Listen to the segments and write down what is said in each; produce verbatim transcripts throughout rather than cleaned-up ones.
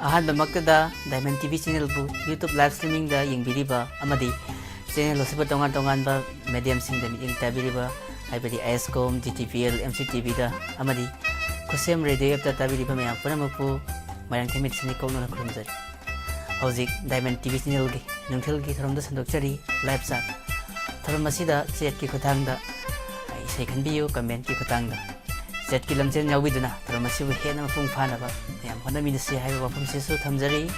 ꯑꯍꯥꯟꯕꯃꯛꯇꯗ Diamond T V channelꯕꯨ YouTube live streamingꯗ ꯌꯦꯡꯕꯤꯔꯤꯕ ꯑꯃꯗꯤ channel ꯑꯁꯤꯕꯨ ꯇꯣꯉꯥꯟ ꯇꯣꯉꯥꯟꯕ mediumꯁꯤꯡꯗ ꯃꯤꯠꯌꯦꯡ ꯇꯥꯕꯤꯔꯤꯕ, ꯍꯥꯏꯕꯗꯤ I S com, D T V L, M C T ꯚꯤꯗ ꯑꯃꯗꯤ ꯈꯨꯠꯁꯦꯝ ꯔꯦꯗꯤꯑꯣ ꯑꯦꯞꯇ ꯇꯥꯕꯤꯔꯤꯕ ꯃꯌꯥꯝ ꯄꯨꯝꯅꯃꯛꯄꯨ ꯃꯥꯏꯔꯪ ꯊꯦꯝꯃꯩ ꯁꯤꯅꯤ ꯀꯣꯛꯅꯅ ꯈꯨꯔꯨꯝꯖꯔꯤ꯫ ꯍꯧꯖꯤꯛ Diamond T V channelꯒꯤ ꯅꯨꯡꯊꯤꯜꯒꯤ ꯊꯧꯔꯝꯗ ꯁꯟꯗꯣꯛꯆꯔꯤ live chat꯫ ꯊꯧꯔꯝ ꯑꯁꯤꯗ chatꯀꯤ ꯈꯨꯠꯊꯥꯡꯗ ꯏꯁꯩ ꯈꯟꯕꯤꯌꯨ, commentꯀꯤ ꯈꯨꯠꯊꯥꯡꯗ꯫ Chatꯀꯤ ꯂꯝꯖꯦꯜ ꯌꯥꯎꯕꯤꯗꯨꯅ ꯊꯧꯔꯝ ꯑꯁꯤꯕꯨ ꯍꯦꯟꯅ ꯃꯄꯨꯡ ꯐꯥꯅꯕ ꯃꯌꯥꯝ ꯍꯣꯠꯅꯃꯤꯟꯅꯁꯤ ꯍꯥꯏꯕ ꯋꯥꯐꯝꯁꯤꯁꯨ ꯊꯝꯖꯔꯤ꯫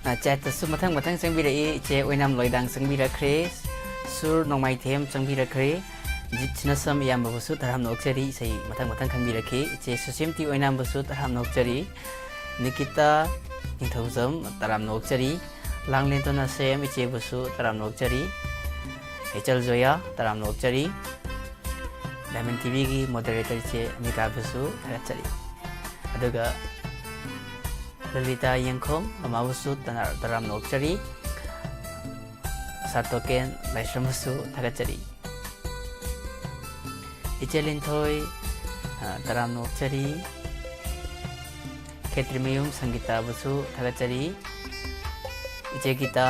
ꯑ, chatꯇꯁꯨ ꯃꯊꯪ ꯃꯊꯪ ꯆꯪꯕꯤꯔꯛꯏ꯫ ꯏꯆꯦ ꯑꯣꯏꯅꯥꯝ ꯂꯣꯏꯗꯥꯡ ꯆꯪꯕꯤꯔꯛꯈ꯭ꯔꯦ꯫ ꯁꯨꯔ ꯅꯣꯡꯃꯥꯏꯊꯦꯝ ꯆꯪꯕꯤꯔꯛꯈ꯭ꯔꯦ꯫ ꯖꯤꯠ ꯁꯤꯅꯁꯝ ꯏꯌꯥꯝꯕꯕꯨꯁꯨ ꯇꯔꯥꯝꯅ ꯑꯣꯛꯆꯔꯤ꯫ ꯏꯁꯩ ꯃꯊꯪ ꯃꯊꯪ ꯈꯟꯕꯤꯔꯛꯈꯤ꯫ ꯏꯆꯦ ꯁꯨꯁꯤꯝꯇꯤ ꯑꯣꯏꯅꯥꯝꯕꯁꯨ ꯇꯔꯥꯝꯅ ꯑꯣꯛꯆꯔꯤ꯫ ꯅꯤꯀꯤꯇꯥ ꯅꯤꯡꯊꯧꯖꯝ ꯇꯔꯥꯝꯅ ꯑꯣꯛꯆꯔꯤ꯫ ꯂꯥꯡꯂꯦꯟ ꯇꯣꯅꯥꯁꯦꯝ ꯏꯆꯦꯕꯨꯁꯨ ꯇꯔꯥꯝꯅ ꯑꯣꯛꯆꯔꯤ꯫ ꯍꯩꯆꯜ ꯖꯣꯌꯥ ꯇꯔꯥꯝꯅ ꯑꯣꯛꯆꯔꯤ꯫ ꯗꯥꯏꯃꯟ ꯇꯤꯚꯤꯒꯤ ꯃꯣꯗꯔꯦꯇꯔ ꯏꯆꯦ ꯑꯃꯤꯇꯥꯕꯁꯨ ꯊꯥꯒꯠꯆꯔꯤ꯫ ꯑꯗꯨꯒ ꯂꯂꯤꯇꯥ ꯌꯦꯡꯈꯣꯝ ꯃꯃꯥꯕꯨꯁꯨ ꯇꯅꯥ-, ꯇꯔꯥꯝꯅ ꯑꯣꯛꯆꯔꯤ꯫ ꯁꯥꯇꯣꯀꯦꯟ ꯂꯥꯏꯁ꯭ꯔꯝꯕꯨꯁꯨ ꯊꯥꯒꯠꯆꯔꯤ꯫ ꯏꯆꯦ ꯂꯤꯟꯊꯣꯏ, ꯑ, ꯇꯔꯥꯝꯅ ꯑꯣꯛꯆꯔꯤ꯫ ꯈꯦꯇ꯭ꯔꯤꯃꯌꯨꯝ ꯁꯪꯒꯤꯇꯥꯕꯨꯁꯨ ꯊꯥꯒꯠꯆꯔꯤ꯫ ꯏꯆꯦ ꯒꯤꯇꯥ꯫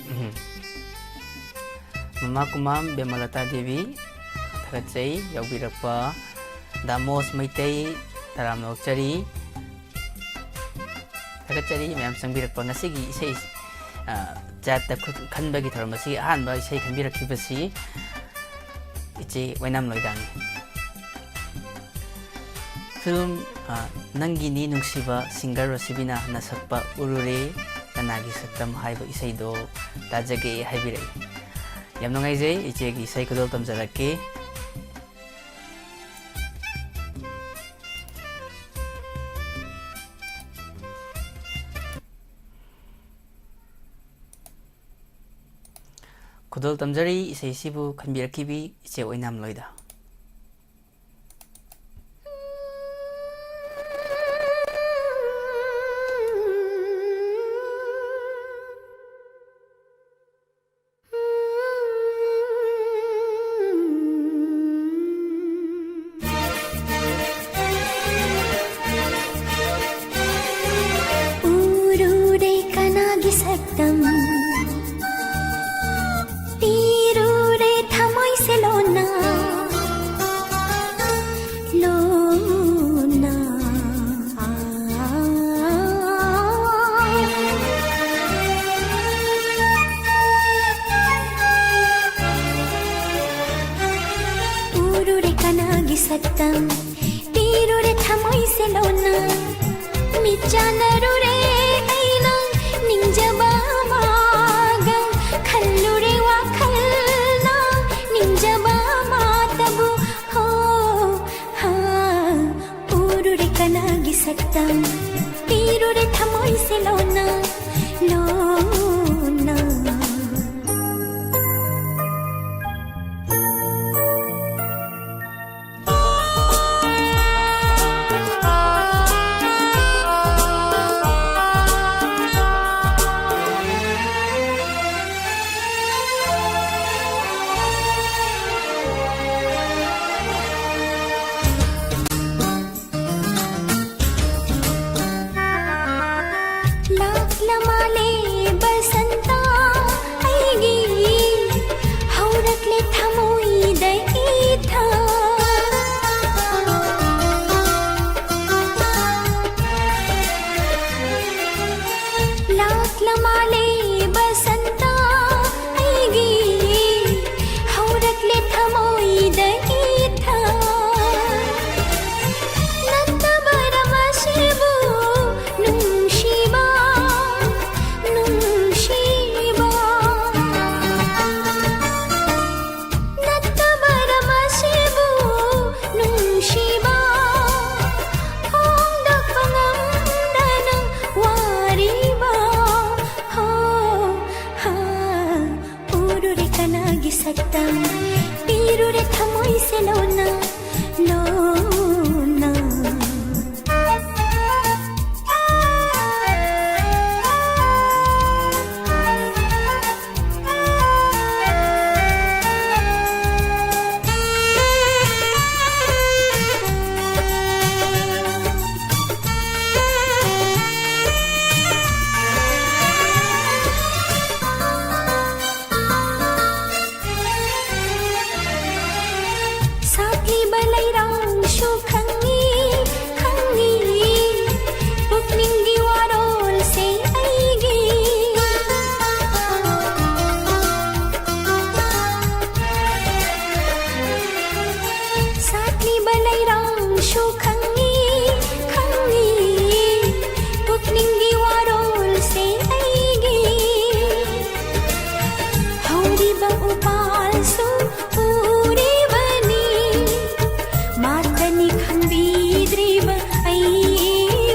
ꯎꯝ꯫ ꯃꯃꯥ ꯀꯨꯃꯥꯝ, ꯕꯦꯃꯂꯇꯥ ꯗꯦꯕꯤ, ꯊꯥꯒꯠꯆꯩ꯫ ꯌꯥꯎꯕꯤꯔꯛꯄ ꯗꯥꯃꯣꯁ ꯃꯩꯇꯩ, ꯇꯔꯥꯝꯅ ꯑꯣꯛꯆꯔꯤ꯫ ꯊꯥꯒꯠꯆꯔꯤ ꯃꯌꯥꯝ ꯆꯪꯕꯤꯔꯛꯄ꯫ ꯉꯁꯤꯒꯤ ꯏꯁꯩ, ꯑ, ꯆꯥꯠꯇ ꯈꯨꯠ ꯈꯟꯕꯒꯤ ꯊꯧꯔꯝ ꯑꯁꯤꯒꯤ ꯑꯍꯥꯟꯕ ꯏꯁꯩ ꯈꯟꯕꯤꯔꯛꯈꯤꯕꯁꯤ ꯏꯆꯦ ꯑꯣꯏꯅꯥꯝ ꯂꯣꯏꯗꯥꯡꯅꯤ꯫ ꯐꯤꯂꯝ, ꯑ, ꯅꯪꯒꯤꯅꯤ ꯅꯨꯡꯁꯤꯕ, ꯁꯤꯡꯒꯔ ꯔꯣꯁꯤꯕꯤꯅꯥꯅ ꯁꯛꯄ ꯎꯔꯨꯔꯦ ꯀꯅꯥꯒꯤ ꯁꯛꯇꯝ ꯍꯥꯏꯕ ꯏꯁꯩꯗꯣ ꯇꯥꯖꯒꯦ ꯍꯥꯏꯕꯤꯔꯛꯏ꯫ ꯌꯥꯝ ꯅꯨꯡꯉꯥꯏꯖꯩ ꯏꯆꯦꯒꯤ ꯏꯁꯩ ꯈꯨꯗꯣꯜ ꯇꯝꯖꯔꯛꯀꯦ꯫ ꯈꯨꯗꯣꯜ ꯇꯝꯖꯔꯤ ꯏꯁꯩꯁꯤꯕꯨ ꯈꯟꯕꯤꯔꯛꯈꯤꯕꯤ ꯏꯆꯦ ꯑꯣꯏꯅꯥꯝ ꯂꯣꯏꯗꯥ꯫ ꯎꯔꯨꯔꯦ ꯀꯅꯥꯒꯤ ꯁꯛꯇꯝ, ꯄꯤꯔꯨꯔꯦ ꯊꯃꯣꯏꯁꯦ ꯂꯣꯟꯅ, ꯂꯣꯟꯅ꯫ ꯎꯔꯨꯔꯦ ꯀꯅꯥꯒꯤ ꯁꯛꯇꯝ, ꯄꯤꯔꯨꯔꯦ ꯊꯃꯣꯏꯁꯦ ꯂꯣꯟꯅ, ꯃꯤꯠ ꯆꯥꯟꯅꯔꯨꯔꯦ ꯑꯩꯅ ꯅꯤꯡꯖꯕ ꯑꯃꯒ, ꯈꯜꯂꯨꯔꯦ ꯋꯥꯈꯜꯅ ꯅꯤꯡꯖꯕ ꯑꯃꯇꯕꯨ꯫ ꯍꯣ, ꯍꯥ, ꯎꯔꯨꯔꯦ ꯀꯅꯥ ꯇꯝ ꯄꯤꯔꯨꯔꯦ ꯊꯃꯣꯏꯁꯦ ꯂꯣꯟꯅ, ꯂꯣꯟꯅ꯫ ꯂꯥꯛꯂ ꯃꯥꯂꯦ ꯕꯁꯟꯇ ꯑꯩꯒꯤ, ꯍꯧꯔꯛꯂꯦ ꯊꯃꯣꯏꯗ ꯏꯊ꯫ ꯂꯥꯛꯂ ꯃꯥꯂꯦ ꯕꯁꯟꯇ ꯑꯩꯒꯤ, ꯍꯧꯔꯛꯂꯦ ꯊꯃꯣꯏꯗ ꯏꯊ꯫ ꯅꯠꯇꯕꯔ ꯃꯁꯤꯕꯨ ꯅꯨꯡꯁꯤꯕ, ꯅꯨꯡꯁꯤꯕ꯫ ꯅꯠꯇꯕꯔ ꯃꯁꯤꯕꯨ ꯅꯨꯡꯁꯤꯕ, ꯐꯣꯡꯗꯣꯛꯄ ꯉꯝꯗꯅ ꯋꯥꯔꯤꯕ꯫ ꯍꯣ, ꯍꯥ, ꯎꯔꯨꯔꯦ ꯀꯅꯥꯒꯤ ꯁꯛꯇꯝ, ꯄꯤꯔꯨꯔꯦ ꯊꯃꯣꯏꯁꯦ ꯂꯣꯟꯅ, ꯂꯣꯟꯅ꯫ ꯁꯥꯠꯂꯤꯕ ꯂꯩꯔꯥꯡꯁꯨ ꯈꯪꯉꯤ, ꯈꯪꯉꯤ꯫ ꯄꯨꯛꯅꯤꯡꯒꯤ ꯋꯥꯔꯣꯜꯁꯦ ꯑꯩꯒꯤ꯫ ꯁꯥꯠꯂꯤꯕ ꯂꯩꯔꯥꯡꯁꯨ ꯈꯪꯉꯤ, ꯈꯪꯉꯤ꯫ ꯄꯨꯛꯅꯤꯡꯒꯤ ꯋꯥꯔꯣꯜꯁꯦ ꯑꯩꯒꯤ꯫ ꯍꯧꯔꯤꯕ ꯎꯄꯥꯜꯁꯨ ꯎꯔꯤꯕꯅꯤ꯫ ꯃꯥꯇꯅꯤ ꯈꯪꯕꯤꯗ꯭ꯔꯤꯕ ꯑꯩ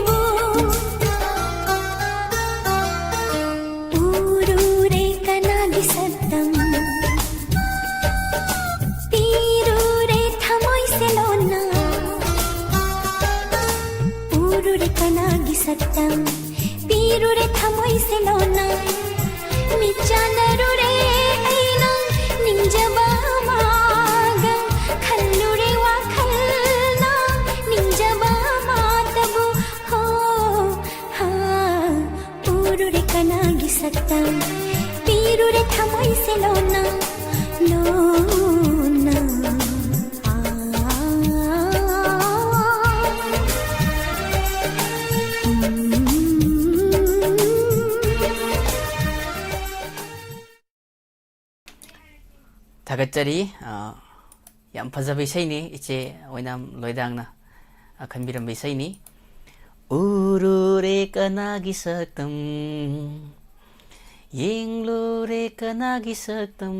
ꯁꯛꯇꯝ ꯄꯤꯔꯨꯔꯦ ꯊꯃꯣꯏꯁꯦ ꯂꯣꯟꯅ, ꯃꯤꯠ ꯆꯥꯟꯅꯔꯨꯔꯦ ꯑꯩꯅ ꯅꯤꯡꯖꯕ ꯑꯃꯒ, ꯈꯜꯂꯨꯔꯦ ꯋꯥꯈꯜꯅ ꯅꯤꯡꯖꯕ ꯑꯃꯇꯕꯨ꯫ ꯍꯣ, ꯍꯥ, ꯎꯔꯨꯔꯦ ꯀꯅꯥꯒꯤ ꯁꯛꯇꯝ, ꯄꯤꯔꯨꯔꯦ ꯊꯃꯣꯏꯁꯦ ꯂꯣꯟꯅ, ꯂꯣꯟꯅ꯫ ꯊꯥꯒꯠꯆꯔꯤ꯫ ꯑ, ꯌꯥꯝ ꯐꯖꯕ ꯏꯁꯩꯅꯤ, ꯏꯆꯦ ꯑꯣꯏꯅꯥꯝ ꯂꯣꯏꯗꯥꯡꯅ, ꯑ, ꯈꯟꯕꯤꯔꯝꯕ ꯏꯁꯩꯅꯤ꯫ ꯎꯔꯨꯔꯦ ꯀꯅꯥꯒꯤ ꯁꯛꯇꯝ, ꯌꯦꯡꯂꯨꯔꯦ ꯀꯅꯥꯒꯤ ꯁꯛꯇꯝ꯫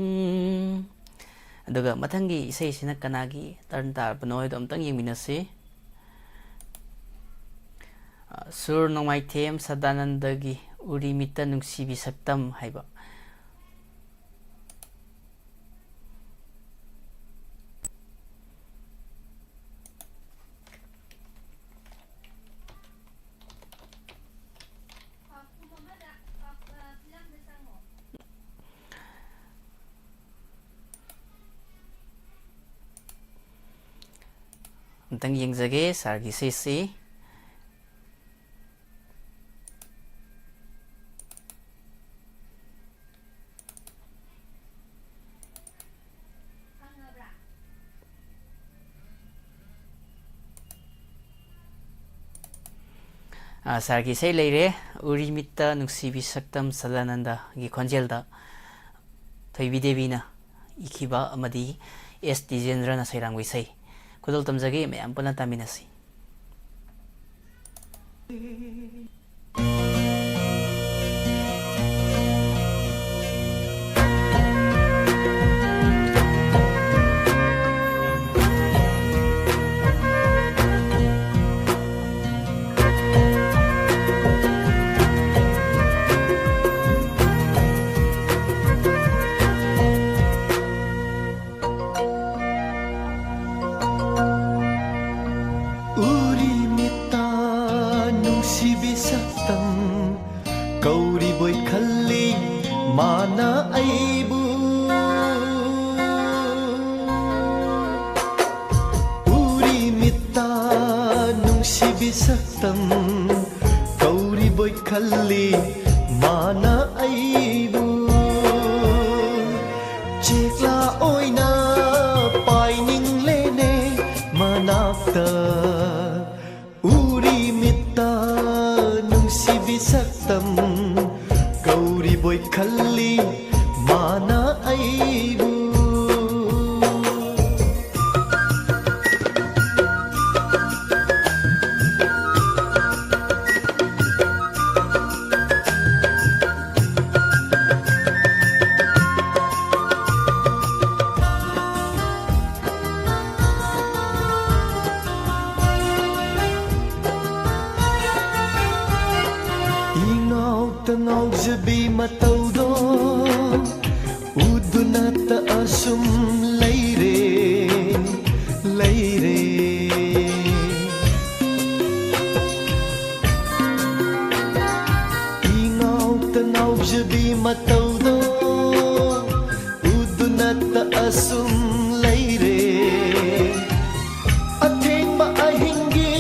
ꯑꯗꯨꯒ ꯃꯊꯪꯒꯤ ꯏꯁꯩꯁꯤꯅ ꯀꯅꯥꯒꯤ turn ꯇꯥꯔꯕꯅꯣ ꯍꯥꯏꯗꯣ ꯑꯝꯇꯪ ꯌꯦꯡꯃꯤꯟꯅꯁꯤ꯫ ꯑ, ꯁꯨꯔ ꯅꯣꯡꯃꯥꯏꯊꯦꯝ ꯁꯗꯥꯅꯟꯗꯒꯤ ꯎꯔꯤ ꯃꯤꯠꯇ ꯅꯨꯡꯁꯤꯕꯤ ꯁꯛꯇꯝ ꯍꯥꯏꯕ꯫ ꯑꯝꯇꯪ ꯌꯦꯡꯖꯒꯦ ꯁꯥꯔꯒꯤ ꯏꯁꯩꯁꯤ꯫ ꯑ, ꯁꯥꯔꯒꯤ ꯏꯁꯩ ꯂꯩꯔꯦ, ꯎꯔꯤ ꯃꯤꯠꯇ ꯅꯨꯡꯁꯤꯕꯤ ꯁꯛꯇꯝ ꯁꯗꯥꯅꯟꯗꯒꯤ ꯈꯣꯟꯖꯦꯜꯗ ꯊꯣꯏꯕꯤ ꯗꯦꯕꯤꯅ ꯏꯈꯤꯕ ꯑꯃꯗꯤ ꯑꯦꯁ ꯇꯤꯖꯦꯟꯗ꯭ꯔꯅ ꯁꯩꯔꯥꯡꯕ ꯏꯁꯩ꯫ ꯈꯨꯗꯣꯜ ꯇꯝꯖꯒꯦ, ꯃꯌꯥꯝ ꯄꯨꯟꯅ ꯇꯥꯃꯤꯟꯅꯁꯤ꯫ ꯎꯔꯤ ꯃꯤꯠꯇ ꯅꯨꯡꯁꯤꯕ ꯀꯧꯔꯤꯕꯣꯏ ꯈꯜꯂꯤ ꯃꯥꯅ ꯑꯩꯕꯨ꯫ ꯎꯔꯤ ꯃꯤꯠꯇ ꯅꯨꯡꯁꯤꯕꯤ ꯁꯛꯇꯝ ꯀꯧꯔꯤꯕꯣꯏ ꯈꯜꯂꯤ ꯃꯥꯅ ꯑꯩꯕꯨ꯫ ꯆꯦꯛꯂꯥ ꯑꯣꯏꯅ ꯄꯥꯏꯅꯤꯡꯂꯦꯅꯦ ꯃꯅꯥꯛꯇ꯫ ꯎꯔꯤ ꯃꯤꯠꯇ ꯅꯨꯡꯁꯤꯕꯤ ꯁꯛꯇꯝ ꯀꯧꯔꯤꯕꯣꯏ ꯈꯜꯂꯤ ꯃꯥꯅ ꯑꯩꯕꯨ꯫ ꯏꯉꯥꯎꯇ ꯉꯥꯎꯖꯕꯤ ꯃꯇꯧꯗꯣ ꯎꯗꯨꯅꯇ ꯑꯁꯨꯝ ꯂꯩꯔꯦ, ꯂꯩꯔꯦ꯫ ꯏꯉꯥꯎꯇ ꯉꯥꯎꯖꯕꯤ ꯃꯇꯧꯗꯣ ꯎꯗꯨꯅꯇ ꯑꯁꯨꯝ ꯂꯩꯔꯦ꯫ ꯑꯊꯦꯡꯕ ꯑꯍꯤꯡꯒꯤ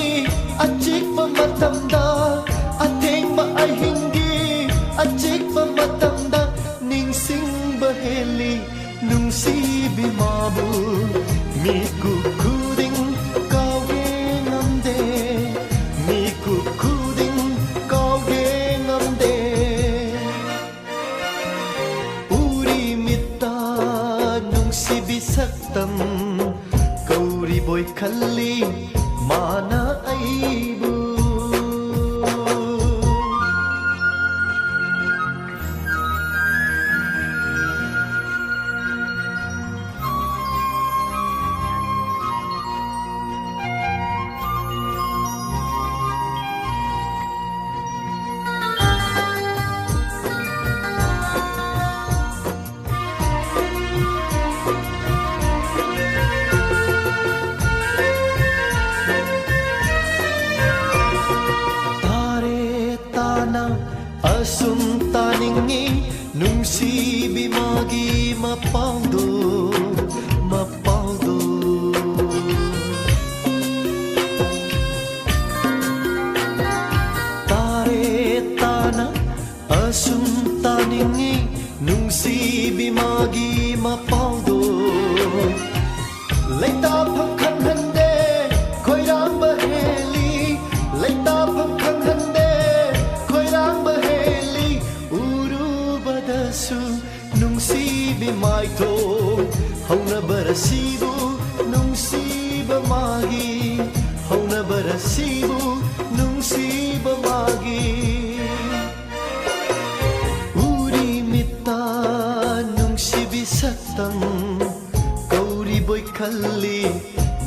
ꯑꯆꯤꯛꯄ ꯃꯇꯝꯗ, ꯑꯊꯦꯡꯕ ꯑꯍꯤꯡꯒꯤ ꯑꯆꯤꯛꯄ ꯃꯇꯝꯗ ꯅꯤꯡꯁꯤꯡꯕ ꯍꯦꯜꯂꯤ ꯅꯨꯡꯁꯤꯕꯤ ꯃꯥꯕꯨ꯫ ꯃꯤꯀꯨꯞ ꯈꯨꯗꯤꯡ ꯀꯥꯎꯒꯦ ꯉꯝꯗꯦ, ꯃꯤꯀꯨꯞ ꯈꯨꯗꯤꯡ ꯀꯥꯎꯒꯦ ꯉꯝꯗꯦ꯫ ꯎꯔꯤ ꯃꯤꯠꯇ ꯅꯨꯡꯁꯤꯕꯤ ꯁꯛꯇꯝ ꯀꯧꯔꯤꯕꯣꯏ ꯈꯜꯂꯤ ꯃꯥꯅ ꯑꯩꯕꯨ꯫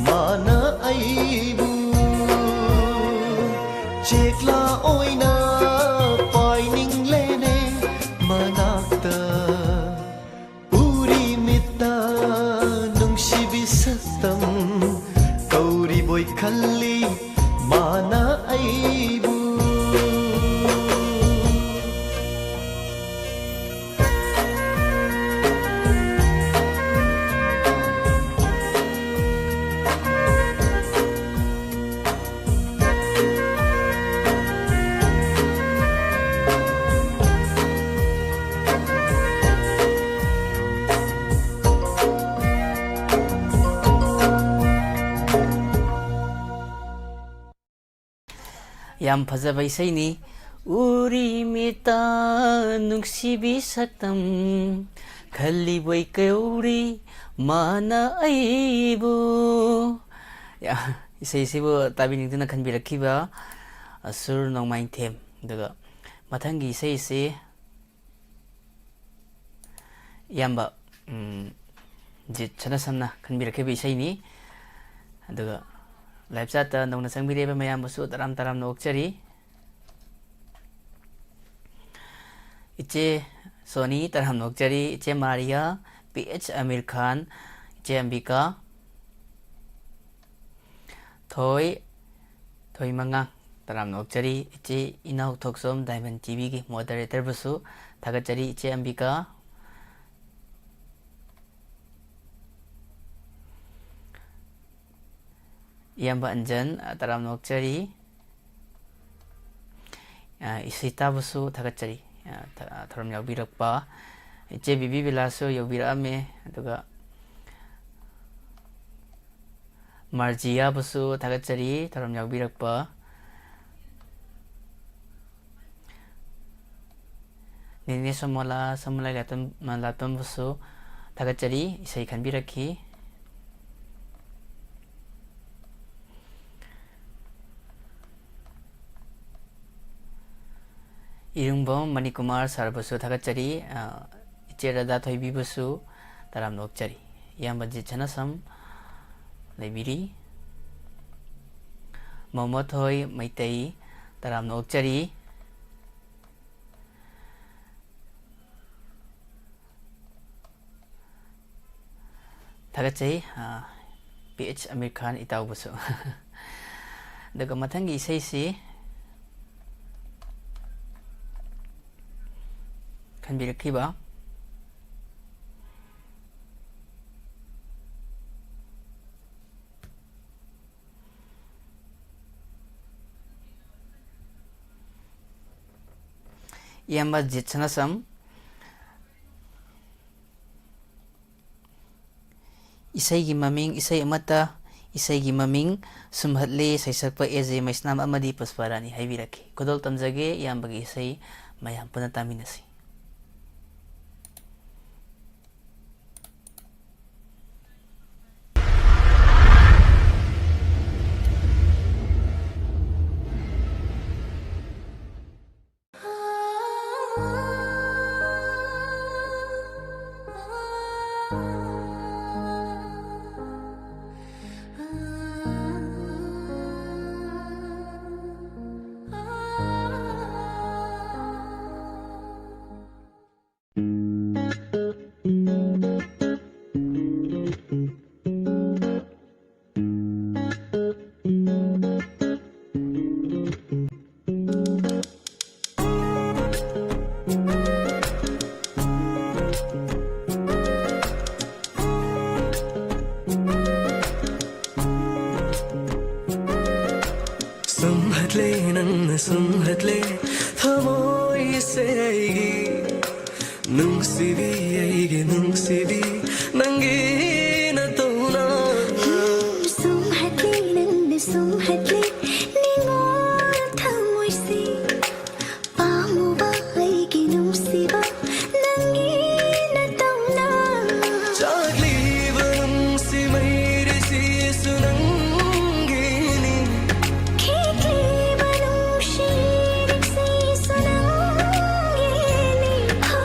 ꯃꯥꯅ ꯑꯩꯕꯨ ꯆꯦꯛꯂꯥ ꯑꯣꯏꯅ ꯄꯥꯏꯅꯤꯡꯂꯦꯅꯦ ꯃꯅꯥꯛꯇ꯫ ꯎꯔꯤ ꯃꯤꯠꯇ ꯅꯨꯡꯁꯤꯕꯤ ꯁꯛꯇꯝ ꯀꯧꯔꯤꯕꯣꯏ ꯈꯜꯂꯤ ꯃꯥꯅ ꯑꯩꯕꯨ꯫ ꯌꯥꯝ ꯐꯖꯕ ꯏꯁꯩꯅꯤ꯫ ꯎꯔꯤ ꯃꯤꯠꯇ ꯅꯨꯡꯁꯤꯕꯤ ꯁꯛꯇꯝ ꯈꯜꯂꯤꯕꯣꯏ ꯀꯧꯔꯤ ꯃꯥꯅ ꯑꯩꯕꯨ꯫ ꯌꯥ, ꯏꯁꯩꯁꯤꯕꯨ ꯇꯥꯕꯤꯅꯤꯡꯗꯨꯅ ꯈꯟꯕꯤꯔꯛꯈꯤꯕ, ꯑ, ꯁꯨꯔ ꯅꯣꯡꯃꯥꯏꯊꯦꯝ꯫ ꯑꯗꯨꯒ ꯃꯊꯪꯒꯤ ꯏꯁꯩꯁꯤ ꯏꯌꯥꯝꯕ, ꯎꯝ, ꯖꯤꯠ ꯁꯅꯥꯁꯝꯅ ꯈꯟꯕꯤꯔꯛꯈꯤꯕ ꯏꯁꯩꯅꯤ꯫ ꯑꯗꯨꯒ live chat ꯇ ꯅꯧꯅ ꯆꯪꯕꯤꯔꯛꯏꯕ ꯃꯌꯥꯝꯕꯨꯁꯨ ꯇꯔꯥꯝ ꯇꯔꯥꯝꯅ ꯑꯣꯛꯆꯔꯤ꯫ ꯏꯆꯦ ꯁꯣꯅꯤ ꯇꯔꯥꯝꯅ ꯑꯣꯛꯆꯔꯤ꯫ ꯏꯆꯦ ꯃꯥꯔꯤꯌꯥ, ꯄꯤ ꯑꯩꯆ ꯑꯃꯤꯔ ꯈꯥꯟ, ꯏꯆꯦ ꯑꯝꯕꯤꯀꯥ, ꯊꯣꯏ, ꯊꯣꯏ ꯃꯉꯥ ꯇꯔꯥꯝꯅ ꯑꯣꯛꯆꯔꯤ꯫ ꯏꯆꯦ ꯏꯅꯥꯎ ꯊꯣꯛꯆꯣꯝ Diamond ꯇꯤ ꯚꯤꯒꯤ moderator ꯕꯨꯁꯨ ꯊꯥꯒꯠꯆꯔꯤ꯫ ꯏꯆꯦ ꯑꯝꯕꯤꯀꯥ, ꯏꯌꯥꯝꯕ ꯑꯟꯖꯟ, ꯑ, ꯇꯔꯥꯝꯅ ꯑꯣꯛꯆꯔꯤ꯫ ꯑ, ꯏꯁꯩꯇꯥꯕꯨꯁꯨ ꯊꯥꯒꯠꯆꯔꯤ꯫ ꯑ, ꯊ-, ꯑ, ꯊꯧꯔꯝ ꯌꯥꯎꯕꯤꯔꯛꯄ ꯏꯆꯦ ꯕꯤꯕꯤ ꯕꯤꯂꯥꯁꯁꯨ ꯌꯧꯕꯤꯔꯛꯑꯝꯃꯦ꯫ ꯑꯗꯨꯒ ꯃꯥꯔꯖꯤꯌꯥꯕꯨꯁꯨ ꯊꯥꯒꯠꯆꯔꯤ ꯊꯧꯔꯝ ꯌꯥꯎꯕꯤꯔꯛꯄ꯫ ꯅꯦꯅꯦ ꯁꯣꯃꯣꯂꯥ, ꯁꯣꯃꯣꯂꯥ ꯂꯥꯇꯝ-, ꯂꯥꯇꯝꯕꯨꯁꯨ ꯊꯥꯒꯠꯆꯔꯤ, ꯏꯁꯩ ꯈꯟꯕꯤꯔꯛꯈꯤ꯫ ꯏꯔꯨꯡꯕꯝ ꯃꯅꯤꯀꯨꯃꯥꯔ ꯁꯥꯔꯕꯨꯁꯨ ꯊꯥꯒꯠꯆꯔꯤ꯫ ꯑ, ꯏꯆꯦ ꯔꯥꯙꯥ ꯊꯣꯏꯕꯤꯕꯨꯁꯨ ꯇꯔꯥꯝꯅ ꯑꯣꯛꯆꯔꯤ꯫ ꯏꯌꯥꯝꯕ ꯖꯤꯠ ꯁꯅꯥꯁꯝ, ꯂꯩꯕꯤꯔꯤ꯫ ꯃꯣꯃꯣꯊꯣꯏ ꯃꯩꯇꯩ, ꯇꯔꯥꯝꯅ ꯑꯣꯛꯆꯔꯤ꯫ ꯊꯥꯒꯠꯆꯩ, ꯑ, ꯄꯤ ꯑꯩꯆ ꯑꯃꯤꯔ ꯈꯥꯟ ꯏꯇꯥꯎꯕꯨꯁꯨ꯫ ꯑꯗꯨꯒ ꯃꯊꯪꯒꯤ ꯏꯁꯩꯁꯤ ꯈꯟꯕꯤꯔꯛꯈꯤꯕ ꯏꯌꯥꯝꯕ ꯖꯤꯠ ꯁꯅꯥꯁꯝ, ꯏꯁꯩꯒꯤ ꯃꯃꯤꯡ, ꯏꯁꯩ ꯑꯃꯠꯇ, ꯏꯁꯩꯒꯤ ꯃꯃꯤꯡ ꯁꯨꯝꯍꯠꯂꯤ, ꯁꯩꯁꯛꯄ ꯑꯦ ꯖꯦ ꯃꯩꯁꯅꯥꯝ ꯑꯃꯗꯤ ꯄꯨꯁꯄꯥꯔꯥꯅꯤ ꯍꯥꯏꯕꯤꯔꯛꯈꯤ꯫ ꯈꯨꯗꯣꯜ ꯇꯝꯖꯒꯦ, ꯏꯌꯥꯝꯕꯒꯤ ꯏꯁꯩ ꯃꯌꯥꯝ ꯄꯨꯟꯅ ꯇꯥꯃꯤꯟꯅꯁꯤ꯫ ꯁꯨꯝꯍꯠꯂꯦ, ꯅꯪꯅ ꯁꯨꯝꯍꯠꯂꯦ, ꯊꯃꯣꯏꯁꯦ ꯑꯩꯒꯤ ꯅꯨꯡꯁꯤꯕꯤ, ꯑꯩꯒꯤ ꯅꯨꯡꯁꯤꯕꯤ, ꯅꯪꯒꯤ ꯅꯇꯧꯅ꯫ ꯁꯨꯝꯍꯠꯂꯦ, ꯅꯪꯅ ꯁꯨꯝꯍꯠꯂꯦ, ꯅꯤꯡꯉꯣꯜ ꯊꯃꯣꯏꯁꯦ꯫ ꯄꯥꯝꯃꯨꯕ ꯑꯩꯒꯤ ꯅꯨꯡꯁꯤꯕ, ꯅꯪꯒꯤ ꯅꯇꯧꯅ꯫ ꯆꯥꯛꯂꯤꯕ ꯅꯨꯡꯁꯤ ꯃꯩꯔꯩꯁꯤꯁꯨ ꯅꯪꯒꯤꯅꯤ꯫ ꯈꯤꯛꯂꯤꯕ ꯅꯨꯡꯁꯤ ꯏꯔꯤꯛꯁꯤꯁꯨ ꯅꯪꯒꯤꯅꯤ꯫ ꯍꯣ,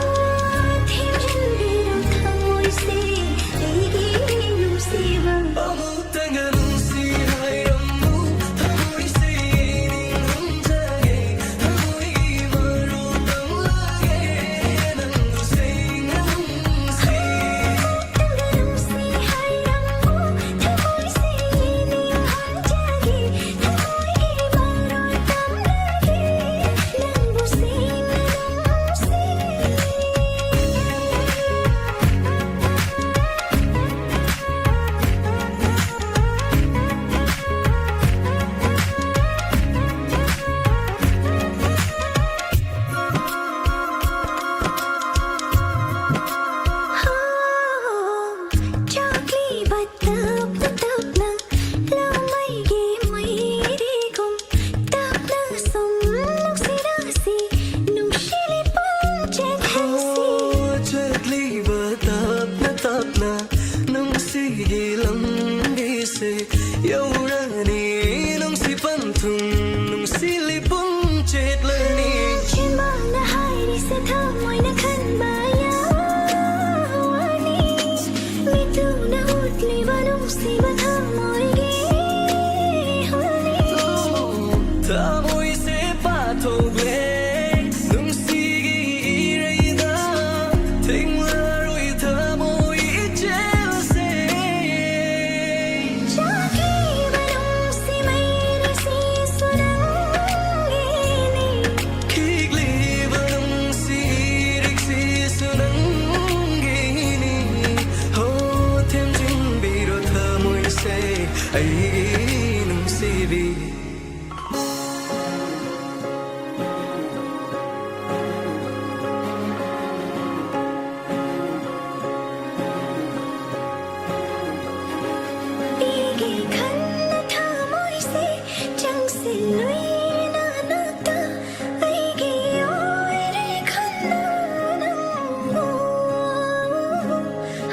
ꯊꯤꯡꯖꯤꯟꯕꯤꯔꯣ ꯊꯃꯣꯏꯁꯦ ꯑꯩꯒꯤ ꯌꯧꯔꯅꯤ, ꯅꯨꯡꯁꯤ ꯄꯟꯊꯨꯡ, ꯅꯨꯡꯁꯤ ꯂꯩꯄꯨꯡ ꯆꯦꯠꯂꯅꯤ꯫ ꯆꯤꯟꯕꯥꯜꯅ ꯍꯥꯏꯔꯤꯁꯦ ꯊꯃꯣꯏꯅ ꯈꯟꯕ ꯌꯥꯎꯔꯅꯤ꯫ ꯃꯤꯠꯇꯨꯅ ꯎꯠꯂꯤꯕ ꯅꯨꯡꯁꯤꯕ ꯊꯃꯣꯏꯒꯤ ꯍꯨꯜꯅꯤ꯫ ꯊꯃꯣꯏꯁꯦ ꯄꯥꯊꯣꯛꯂꯦ ꯅꯨꯡꯁꯤꯒꯤ ꯏꯔꯩꯗ, ꯊꯦꯡꯂꯔꯣꯏ ꯊꯃꯣꯏ ꯏꯆꯦꯜꯁꯦ꯫ ꯆꯥꯛꯂꯤꯕ ꯅꯨꯡꯁꯤ ꯃꯩꯔꯩꯁꯤꯁꯨ ꯅꯪꯒꯤꯅꯤ꯫ ꯈꯤꯛꯂꯤꯕ ꯅꯨꯡꯁꯤ ꯏꯔꯤꯛꯁꯤꯁꯨ ꯅꯪꯒꯤꯅꯤ꯫ ꯍꯣ, ꯊꯦꯝꯖꯤꯟꯕꯤꯔꯣ ꯊꯃꯣꯏꯁꯦ, ꯑꯩꯒꯤ ꯅꯨꯡꯁꯤꯕꯤ꯫ ꯑꯩꯒꯤ ꯈꯟꯅ ꯊꯃꯣꯏꯁꯦ ꯆꯪꯁꯤꯜꯂꯨꯏ ꯅꯅꯥꯛꯇ, ꯑꯩꯒꯤ ꯑꯣꯏꯔꯦ ꯈꯜꯂꯣ ꯅꯪꯕꯨ꯫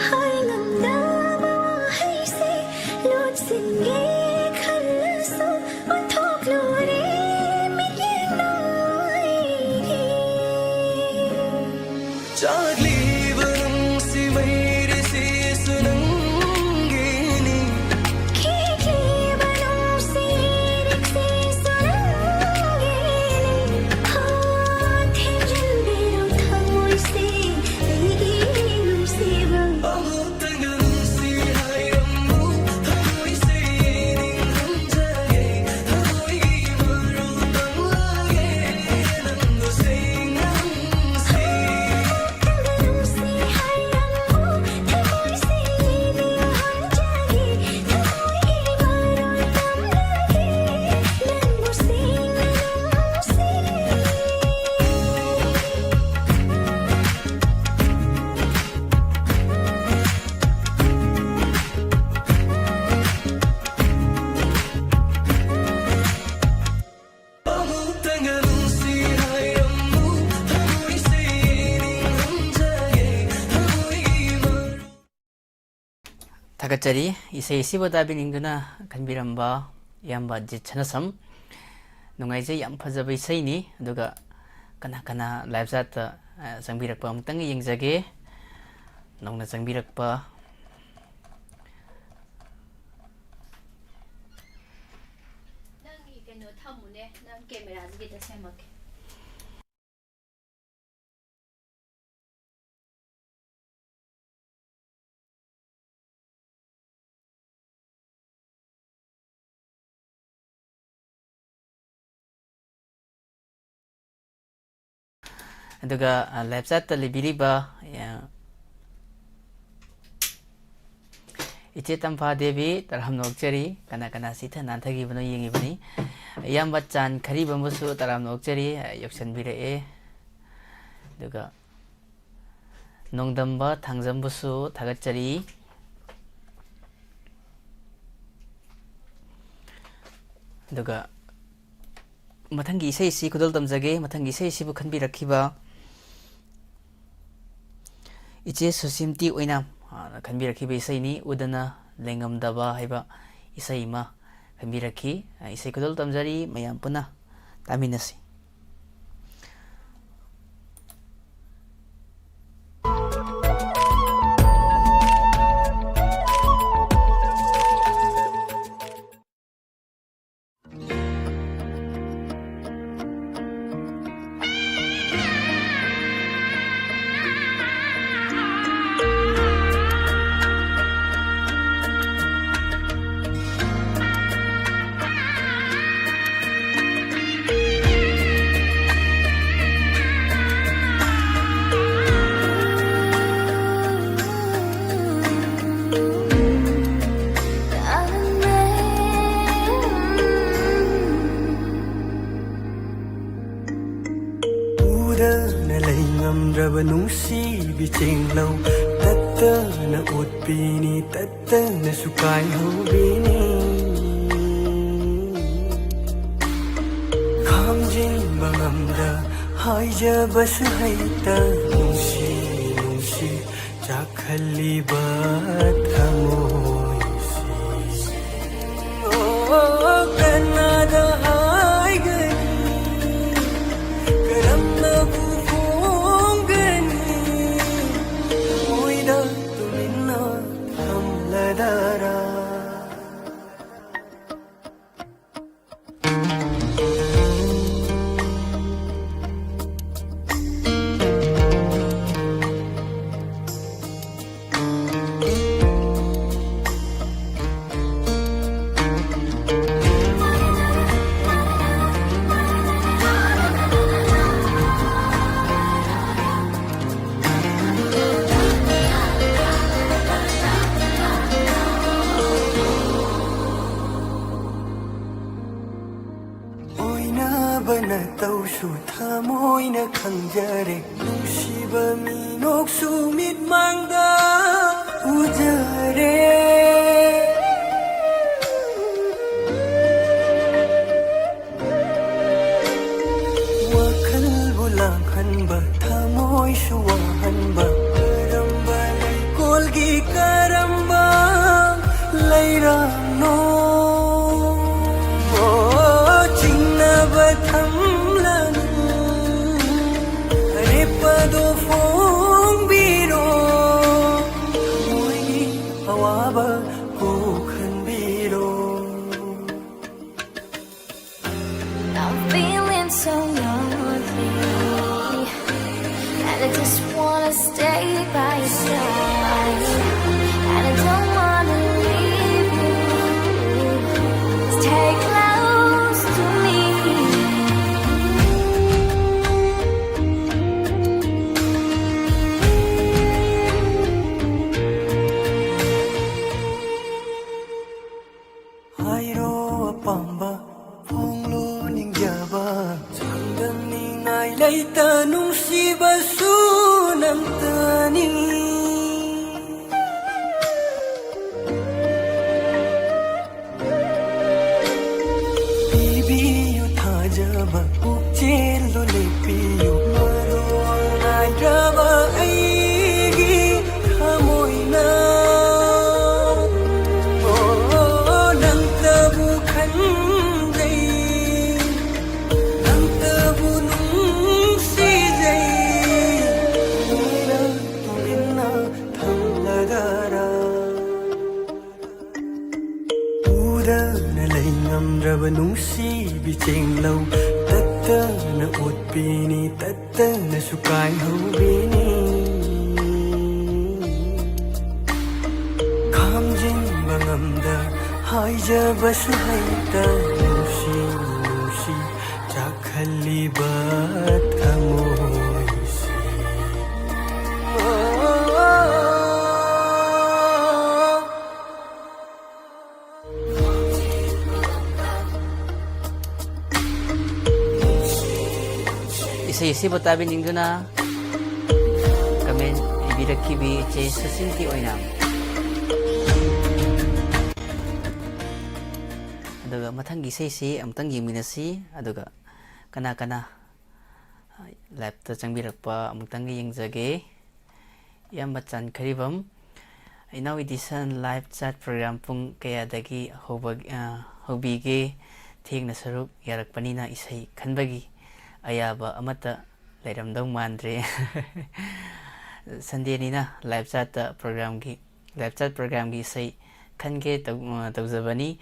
ꯍꯥꯏ ꯉꯝꯗꯕ ꯋꯥꯍꯩꯁꯦ ꯂꯣꯠꯁꯤꯟꯒꯦ ꯈꯜꯂꯁꯨ, ꯑꯣꯟꯊꯣꯛꯂꯨꯔꯦ ꯃꯤꯠꯌꯦꯡ ꯅꯪ ꯑꯩꯒꯤ꯫ ꯆꯥꯛꯂꯤꯕ ꯅꯨꯡꯁꯤ ꯃꯩꯔꯩꯁꯤꯁꯨ ꯅꯪꯒꯤꯅꯤ꯫ ꯈꯤꯛꯂꯤꯕ ꯅꯨꯡꯁꯤ ꯏꯔꯤꯛꯁꯤꯁꯨ ꯅꯪꯒꯤꯅꯤ꯫ ꯍꯣ, ꯊꯦꯝꯖꯤꯟꯕꯤꯔꯣ ꯊꯃꯣꯏꯁꯦ, ꯑꯩꯒꯤ ꯅꯨꯡꯁꯤꯕ꯫ ꯑꯃꯨꯛꯇꯪꯒ ꯅꯨꯡꯁꯤ ꯍꯥꯏꯔꯝꯃꯨ ꯊꯃꯣꯏꯁꯦ꯫ ꯊꯥꯒꯠꯆꯔꯤ꯫ ꯏꯁꯩ ꯑꯁꯤꯕꯨ ꯇꯥꯕꯤꯅꯤꯡꯗꯨꯅ ꯈꯟꯕꯤꯔꯝꯕ ꯏꯌꯥꯝꯕ ꯖꯤꯠ ꯁꯅꯥꯁꯝ, ꯅꯨꯡꯉꯥꯏꯖꯩ, ꯌꯥꯝ ꯐꯖꯕ ꯏꯁꯩꯅꯤ꯫ ꯑꯗꯨꯒ ꯀꯅꯥ ꯀꯅꯥ live chat-ꯇ, ꯑ, ꯆꯪꯕꯤꯔꯛꯄ ꯑꯃꯨꯛꯇꯪ ꯌꯦꯡꯖꯒꯦ꯫ ꯅꯧꯅ ꯆꯪꯕꯤꯔꯛꯄ꯫ ꯅꯪꯒꯤ ꯀꯩꯅꯣ ꯊꯝꯃꯨꯅꯦ, ꯅꯪ camera-ꯁꯤ ꯈꯤꯇ ꯁꯦꯝꯃꯛꯀꯦ꯫ ꯑꯗꯨꯒ, ꯑ, live chat-ꯇ ꯂꯩꯕꯤꯔꯤꯕ, ꯑ, ꯏꯆꯦ ꯇꯝꯐꯥ ꯗꯦꯕꯤ, ꯇꯔꯥꯝꯅ ꯑꯣꯛꯆꯔꯤ꯫ ꯀꯅꯥ ꯀꯅꯥ ꯁꯤꯊ ꯅꯥꯟꯊꯈꯤꯕꯅꯣ ꯌꯦꯡꯉꯤꯕꯅꯤ꯫ ꯏꯌꯥꯝꯕ ꯆꯥꯟ ꯈꯔꯤꯕꯝꯕꯨꯁꯨ ꯇꯔꯥꯝꯅ ꯑꯣꯛꯆꯔꯤ, ꯌꯧꯁꯟꯕꯤꯔꯛꯑꯦ꯫ ꯑꯗꯨꯒ ꯅꯣꯡꯗꯝꯕ ꯊꯥꯡꯖꯝꯕꯨꯁꯨ ꯊꯥꯒꯠꯆꯔꯤ꯫ ꯑꯗꯨꯒ ꯃꯊꯪꯒꯤ ꯏꯁꯩꯁꯤ ꯈꯨꯗꯣꯜ ꯇꯝꯖꯒꯦ꯫ ꯃꯊꯪꯒꯤ ꯏꯁꯩꯁꯤꯕꯨ ꯈꯟꯕꯤꯔꯛꯈꯤꯕ ꯏꯆꯦ ꯁꯨꯁꯤꯝꯇꯤ ꯑꯣꯏꯅꯥꯝ, ꯑ, ꯈꯟꯕꯤꯔꯛꯈꯤꯕ ꯏꯁꯩꯅꯤ, "ꯎꯗꯅ ꯂꯩꯉꯝꯗꯕ" ꯍꯥꯏꯕ ꯏꯁꯩ ꯑꯃ ꯈꯟꯕꯤꯔꯛꯈꯤ꯫ ꯑ, ꯏꯁꯩ ꯈꯨꯗꯣꯜ ꯇꯝꯖꯔꯤ, ꯃꯌꯥꯝ ꯄꯨꯟꯅ ꯇꯥꯃꯤꯟꯅꯁꯤ꯫ ꯎꯗꯅ ꯂꯩ ꯉꯝꯗ꯭ꯔꯕ ꯅꯨꯡꯁꯤꯕꯤ ꯆꯦꯡꯂꯧ, ꯇꯠꯇꯅ ꯎꯠꯄꯤꯅꯤ, ꯇꯠꯇꯅꯁꯨ ꯀꯥꯏꯍꯧꯕꯤꯅꯤ꯫ ꯈꯥꯝꯖꯤꯟꯕ ꯉꯝꯗ, ꯍꯥꯏꯖꯕꯁꯨ ꯍꯩꯇ, ꯅꯨꯡꯁꯤ, ꯅꯨꯡꯁꯤ, ꯆꯥꯛꯈ ꯈꯜꯂꯤꯕ ꯊꯃꯣꯏꯁꯤ, ꯑꯣ, ꯀꯅꯥꯗ ꯍꯥꯏꯒꯅꯤ? ꯀꯔꯝꯅꯕꯨ ꯐꯣꯡꯒꯅꯤ? ꯊꯃꯣꯏꯗ ꯇꯨꯃꯤꯟꯅ ꯊꯝꯂꯗꯔꯥ? ꯑꯣꯏꯅꯕ ꯅꯇꯧꯁꯨ ꯊꯃꯣꯏꯅ ꯈꯪꯖꯔꯦ, ꯅꯨꯡꯁꯤꯕ ꯃꯤꯅꯣꯛꯁꯨ ꯃꯤꯠꯃꯥꯡꯗ ꯎꯖꯔꯦ꯫ ꯋꯥꯈꯜꯕꯨ ꯂꯥꯡꯍꯟꯕ, ꯊꯃꯣꯏꯁꯨ ꯋꯥꯍꯟꯕ, ꯀꯔꯝꯕ ꯂꯩꯀꯣꯜꯒꯤ ꯀꯔꯝꯕ ꯂꯩꯔꯥꯡꯅꯣ? ꯆꯤꯡꯅꯕ ꯊꯝꯂꯅꯨ, ꯑꯔꯦꯞꯄꯗꯣ ꯐꯣꯡꯕꯤꯔꯣ, ꯊꯃꯣꯏꯒꯤ ꯑꯋꯥꯕ ꯀꯣꯛꯍꯟꯕꯤꯔꯣ꯫ I'm feeling so lonely, and I just wanna stay by your side, and I don't wanna leave you. Stay close to me. ꯍꯥꯏꯔꯣ ꯑꯄꯥꯝꯕ, ꯐꯣꯡꯂꯣ ꯅꯤꯡꯖꯕ, ꯆꯥꯡꯗꯝꯅꯤꯡꯉꯥꯏ ꯂꯩꯇ, ꯅꯨꯡꯁꯤꯕꯁꯨ ꯅꯪꯇꯅꯤ꯫ ꯄꯤꯕꯤꯌꯨ ꯊꯥꯖꯕ, ꯄꯨꯛꯆꯦꯜꯗꯨ ꯂꯦꯞꯄꯤꯌꯨ, ꯃꯔꯣꯜ ꯅꯥꯏꯗ꯭ꯔꯕ ꯑꯩꯒꯤ ꯊꯃꯣꯏ꯫ ꯇꯠꯇꯅ ꯂꯩ ꯉꯝꯗ꯭ꯔꯕ ꯅꯨꯡꯁꯤꯕꯤ ꯆꯦꯡꯂꯧ, ꯇꯠꯇꯅ ꯑꯣꯠꯄꯤꯅꯤ, ꯇꯠꯇꯅꯁꯨ ꯀꯥꯏꯍꯧꯕꯤꯅꯤ꯫ ꯈꯥꯝꯖꯤꯟꯕ ꯉꯝꯗ, ꯍꯥꯏꯖꯕꯁꯨ ꯍꯩꯇ, ꯅꯨꯡꯁꯤ ꯅꯨꯡꯁꯤ ꯆꯥꯛꯍꯜꯂꯤꯕ ꯊꯃꯣꯏꯁꯦ꯫ ꯏꯁꯩ ꯑꯁꯤꯕꯨ ꯇꯥꯕꯤꯅꯤꯡꯗꯨꯅ comment ꯏꯕꯤꯔꯛꯈꯤꯕꯤ ꯏꯆꯦ ꯁꯨꯁꯤꯟꯒꯤ ꯑꯣꯏꯅ꯫ ꯑꯗꯨꯒ ꯃꯊꯪꯒꯤ ꯏꯁꯩꯁꯤ ꯑꯃꯨꯛꯇꯪ ꯌꯦꯡꯃꯤꯟꯅꯁꯤ꯫ ꯑꯗꯨꯒ ꯀꯅꯥ ꯀꯅꯥ live ꯇ ꯆꯪꯕꯤꯔꯛꯄ ꯑꯃꯨꯛꯇꯪꯒ ꯌꯦꯡꯖꯒꯦ꯫ ꯏꯌꯥꯝꯕ ꯆꯥꯟꯈꯔꯤꯕꯝ, ꯏꯅꯥꯎ ꯏꯗꯤꯁꯟ live chat program ꯄꯨꯡ ꯀꯌꯥꯗꯒꯤ ꯍꯧꯕ-, ꯑ, ꯍꯧꯕꯤꯒꯦ? ꯊꯦꯡꯅ ꯁꯔꯨꯛ ꯌꯥꯔꯛꯄꯅꯤꯅ ꯏꯁꯩ ꯈꯟꯕꯒꯤ ꯑꯌꯥꯕ ꯑꯃꯠꯇ ꯂꯩꯔꯝꯗꯧ ꯃꯥꯟꯗ꯭ꯔꯦ꯫ Sunday ꯅꯤꯅ live chat ꯇ program ꯒꯤ, live chat program ꯒꯤ ꯏꯁꯩ ꯈꯟꯒꯦ ꯇꯧ-, ꯑ, ꯇꯧꯖꯕꯅꯤ,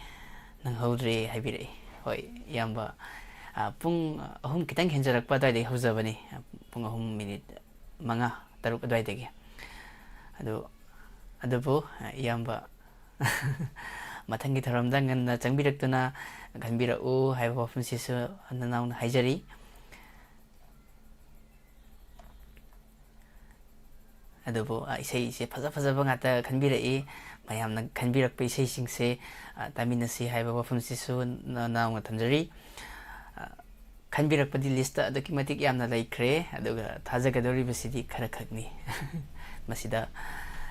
ꯅꯪꯍꯧꯗ꯭ꯔꯦ ꯍꯥꯏꯕꯤꯔꯛꯏ꯫ ꯍꯣꯏ, ꯏꯌꯥꯝꯕ, ꯑ, ꯄꯨꯡ ꯑꯍꯨꯝ ꯈꯤꯇꯪ ꯍꯦꯟꯖꯔꯛꯄ ꯑꯗꯨꯋꯥꯏꯗꯒꯤ ꯍꯧꯖꯕꯅꯤ, ꯄꯨꯡ ꯑꯍꯨꯝ minute ꯃꯉꯥ, ꯇꯔꯨꯛ ꯑꯗꯨꯋꯥꯏꯗꯒꯤ꯫ ꯑꯗꯨ, ꯑꯗꯨꯕꯨ, ꯑ, ꯏꯌꯥꯝꯕ, ꯃꯊꯪꯒꯤ ꯊꯧꯔꯝꯗ ꯉꯟꯅ ꯆꯪꯕꯤꯔꯛꯇꯨꯅ ꯈꯟꯕꯤꯔꯛꯎ ꯍꯥꯏꯕ ꯋꯥꯐꯝꯁꯤꯁꯨ ꯅꯅꯥꯎꯅ ꯍꯥꯏꯖꯔꯤ꯫ ꯑꯗꯨꯕꯨ, ꯑ, ꯏꯁꯩꯁꯦ ꯐꯖ ꯐꯖꯕ ꯉꯥꯛꯇ ꯈꯟꯕꯤꯔꯛꯏ꯫ ꯃꯌꯥꯝꯅ ꯈꯟꯕꯤꯔꯛꯄ ꯏꯁꯩꯁꯤꯡꯁꯦ, ꯑ, ꯇꯥꯃꯤꯟꯅꯁꯤ ꯍꯥꯏꯕ ꯋꯥꯐꯝꯁꯤꯁꯨ ꯅ-, ꯅꯅꯥꯎꯅ ꯊꯝꯖꯔꯤ꯫ ꯑ, ꯈꯟꯕꯤꯔꯛꯄꯗꯤ list ꯇ ꯑꯗꯨꯛꯀꯤ ꯃꯇꯤꯛ ꯌꯥꯝꯅ ꯂꯩꯈ꯭ꯔꯦ, ꯑꯗꯨꯒ ꯊꯥꯖꯒꯗꯧꯔꯤꯕꯁꯤꯗꯤ ꯈꯔ ꯈꯛꯅꯤ꯫ ꯃꯁꯤꯗ,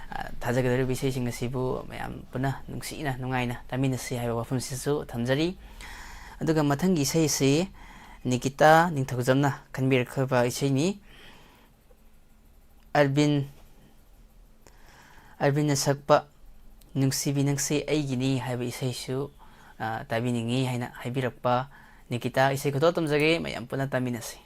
ꯑ, ꯊꯥꯖꯒꯗꯧꯔꯤꯕ ꯏꯁꯩꯁꯤꯡ ꯑꯁꯤꯕꯨ ꯃꯌꯥꯝ ꯄꯨꯟꯅ ꯅꯨꯡꯁꯤꯅ, ꯅꯨꯡꯉꯥꯏꯅ ꯇꯥꯃꯤꯟꯅꯁꯤ ꯍꯥꯏꯕ ꯋꯥꯐꯝꯁꯤꯁꯨ ꯊꯝꯖꯔꯤ꯫ ꯑꯗꯨꯒ ꯃꯊꯪꯒꯤ ꯏꯁꯩ ꯑꯁꯤ ꯅꯤꯀꯤꯇꯥ ꯅꯤꯡꯊꯧꯖꯝꯅ ꯈꯟꯕꯤꯔꯛꯈꯤꯕ ꯏꯁꯩꯅꯤ꯫ ꯑꯔꯕꯤꯟ, ꯑꯔꯕꯤꯟꯅ ꯁꯛꯄ "ꯅꯨꯡꯁꯤꯕꯤ ꯅꯪꯁꯦ ꯑꯩꯒꯤꯅꯤ" ꯍꯥꯏꯕ ꯏꯁꯩꯁꯨ, ꯑ, ꯇꯥꯕꯤꯅꯤꯡꯉꯤ ꯍꯥꯏꯅ ꯍꯥꯏꯕꯤꯔꯛꯄ ꯅꯤꯀꯤꯇꯥ, ꯏꯁꯩ ꯈꯨꯗꯣꯜ ꯇꯝꯖꯒꯦ, ꯃꯌꯥꯝ ꯄꯨꯟꯅ ꯇꯥꯃꯤꯟꯅꯁꯤ꯫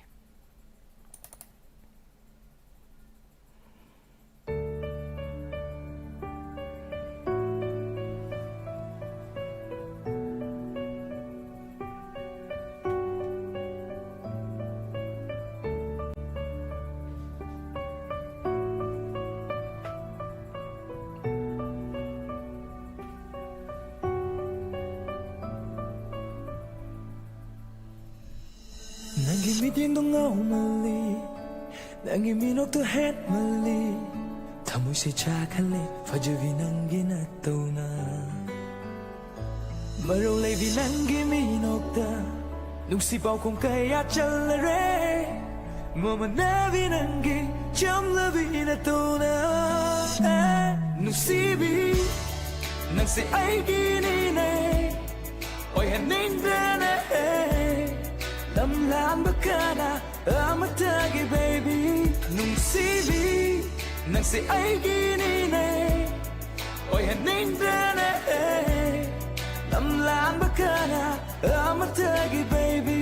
ꯅꯪꯒꯤ ꯃꯤꯠꯌꯦꯡꯗꯣ ꯉꯥꯎꯃꯜꯂꯤ, ꯅꯪꯒꯤ ꯃꯤꯅꯣꯛꯇꯣ ꯍꯦꯟꯃꯜꯂꯤ, ꯊꯃꯣꯏꯁꯦ ꯆꯥꯛꯍꯜꯂꯦ ꯐꯖꯕꯤ ꯅꯪꯒꯤ ꯅꯇꯧꯅ꯫ ꯃꯔꯧ ꯂꯩꯕꯤ ꯅꯪꯒꯤ ꯃꯤꯅꯣꯛꯇ ꯅꯨꯡꯁꯤ ꯄꯥꯎꯈꯣꯡ ꯀꯌꯥ ꯆꯜꯂꯔꯦ, ꯃꯃꯟꯅꯕꯤ ꯅꯪꯒꯤ ꯆꯝꯂꯕꯤ ꯅꯇꯧꯅ꯫ ꯑꯦ, ꯅꯨꯡꯁꯤꯕꯤ ꯅꯪꯁꯦ ꯑꯩꯒꯤꯅꯤꯅꯦ, ꯑꯣꯏꯍꯟꯅꯤꯡꯗ꯭ꯔꯦꯅꯦ꯫ ꯂꯝꯂꯥꯟꯕ ꯀꯅꯥ ꯑꯃꯠꯇꯒꯤ baby, ꯅꯨꯡꯁꯤꯕꯤ ꯅꯪꯁꯦ ꯑꯩꯒꯤꯅꯤꯅꯦ, ꯑꯣꯏꯍꯟꯅꯤꯡꯗ꯭ꯔꯦꯅꯦ꯫ ꯂꯝꯂꯥꯟꯕ ꯀꯅꯥ ꯑꯃꯠꯇꯒꯤ baby.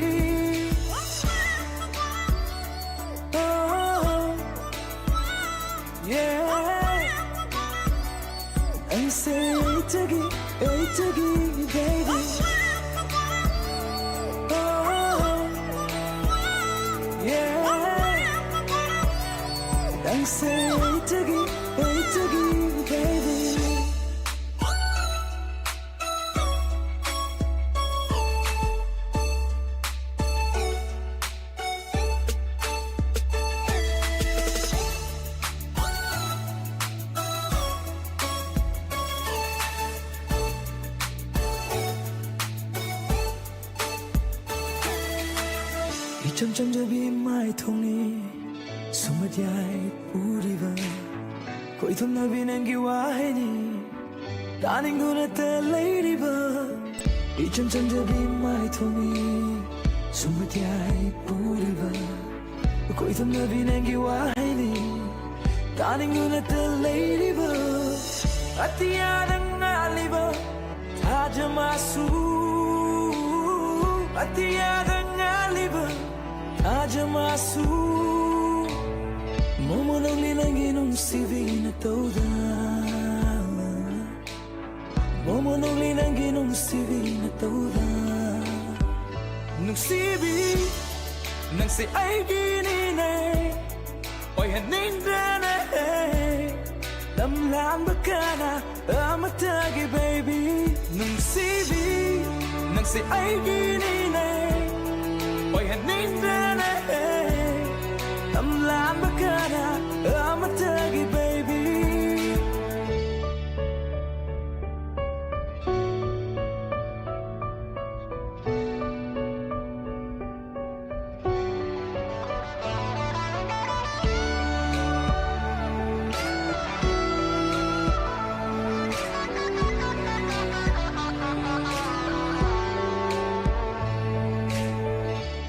Oh, yeah. ꯅꯪꯁꯦ ꯑꯩꯇꯒꯤ, ꯑꯩꯇꯒꯤ baby. Oh, yeah. ꯅꯪꯁꯦ ꯑꯩꯇꯒꯤ, ꯑꯩꯇꯒꯤ baby. ꯏꯆꯝ ꯆꯝꯖꯕꯤ ꯃꯥꯏꯊꯣꯡꯅꯤ, ꯁꯨꯝꯕ ꯌꯥꯏ ꯎꯔꯤꯕ, ꯈꯣꯏꯊꯨꯝꯅꯕꯤ ꯅꯪꯒꯤ ꯋꯥꯍꯩꯅꯤ, ꯇꯥꯅꯤꯡꯗꯨꯅꯇ ꯂꯩꯔꯤꯕ꯫ ꯏꯆꯝ ꯆꯝꯖꯕꯤ ꯃꯥꯏꯊꯣꯡꯅꯤ, ꯁꯨꯝꯕ ꯌꯥꯏ ꯎꯔꯤꯕ, ꯈꯣꯏꯊꯨꯝꯅꯕꯤ ꯅꯪꯒꯤ ꯋꯥꯍꯩꯅꯤ, ꯇꯥꯅꯤꯡꯗꯨꯅꯇ ꯂꯩꯔꯤꯕ꯫ ꯑꯇꯤꯌꯥꯗ ꯉꯥꯜꯂꯤꯕ ꯊꯥꯖ ꯃꯥꯁꯨ, ꯑꯇꯤꯌꯥꯗ ꯉꯥꯜꯂꯤꯕ ꯊꯥꯖ ꯃꯥꯁꯨ, ꯃꯣꯃꯣꯟ ꯑꯣꯡꯂꯤ ꯅꯪꯒꯤ ꯅꯨꯡꯁꯤꯕꯤ ꯅꯇꯧꯗ, ꯃꯣꯃꯣꯟ ꯑꯣꯡꯂꯤ ꯅꯪꯒꯤ ꯅꯨꯡꯁꯤꯕꯤ ꯅꯇꯧꯗ꯫ ꯅꯨꯡꯁꯤꯕꯤ ꯅꯪꯁꯦ ꯑꯩꯒꯤꯅꯤꯅꯦ, ꯑꯣꯏꯍꯟꯅꯤꯡꯗ꯭ꯔꯦꯅꯦ꯫ ꯂꯝꯂꯥꯟꯕ ꯀꯅꯥ ꯑꯃꯠꯇꯒꯤ baby, ꯅꯨꯡꯁꯤꯕꯤ ꯅꯪꯁꯦ ꯑꯩꯒꯤꯅꯤꯅꯦ, ꯑꯣꯏꯍꯟꯅꯤꯡ ꯅꯪꯁꯦ ꯂꯝꯂꯥꯟꯕ ꯀꯅꯥ ꯑꯃꯠꯇꯒꯤ baby.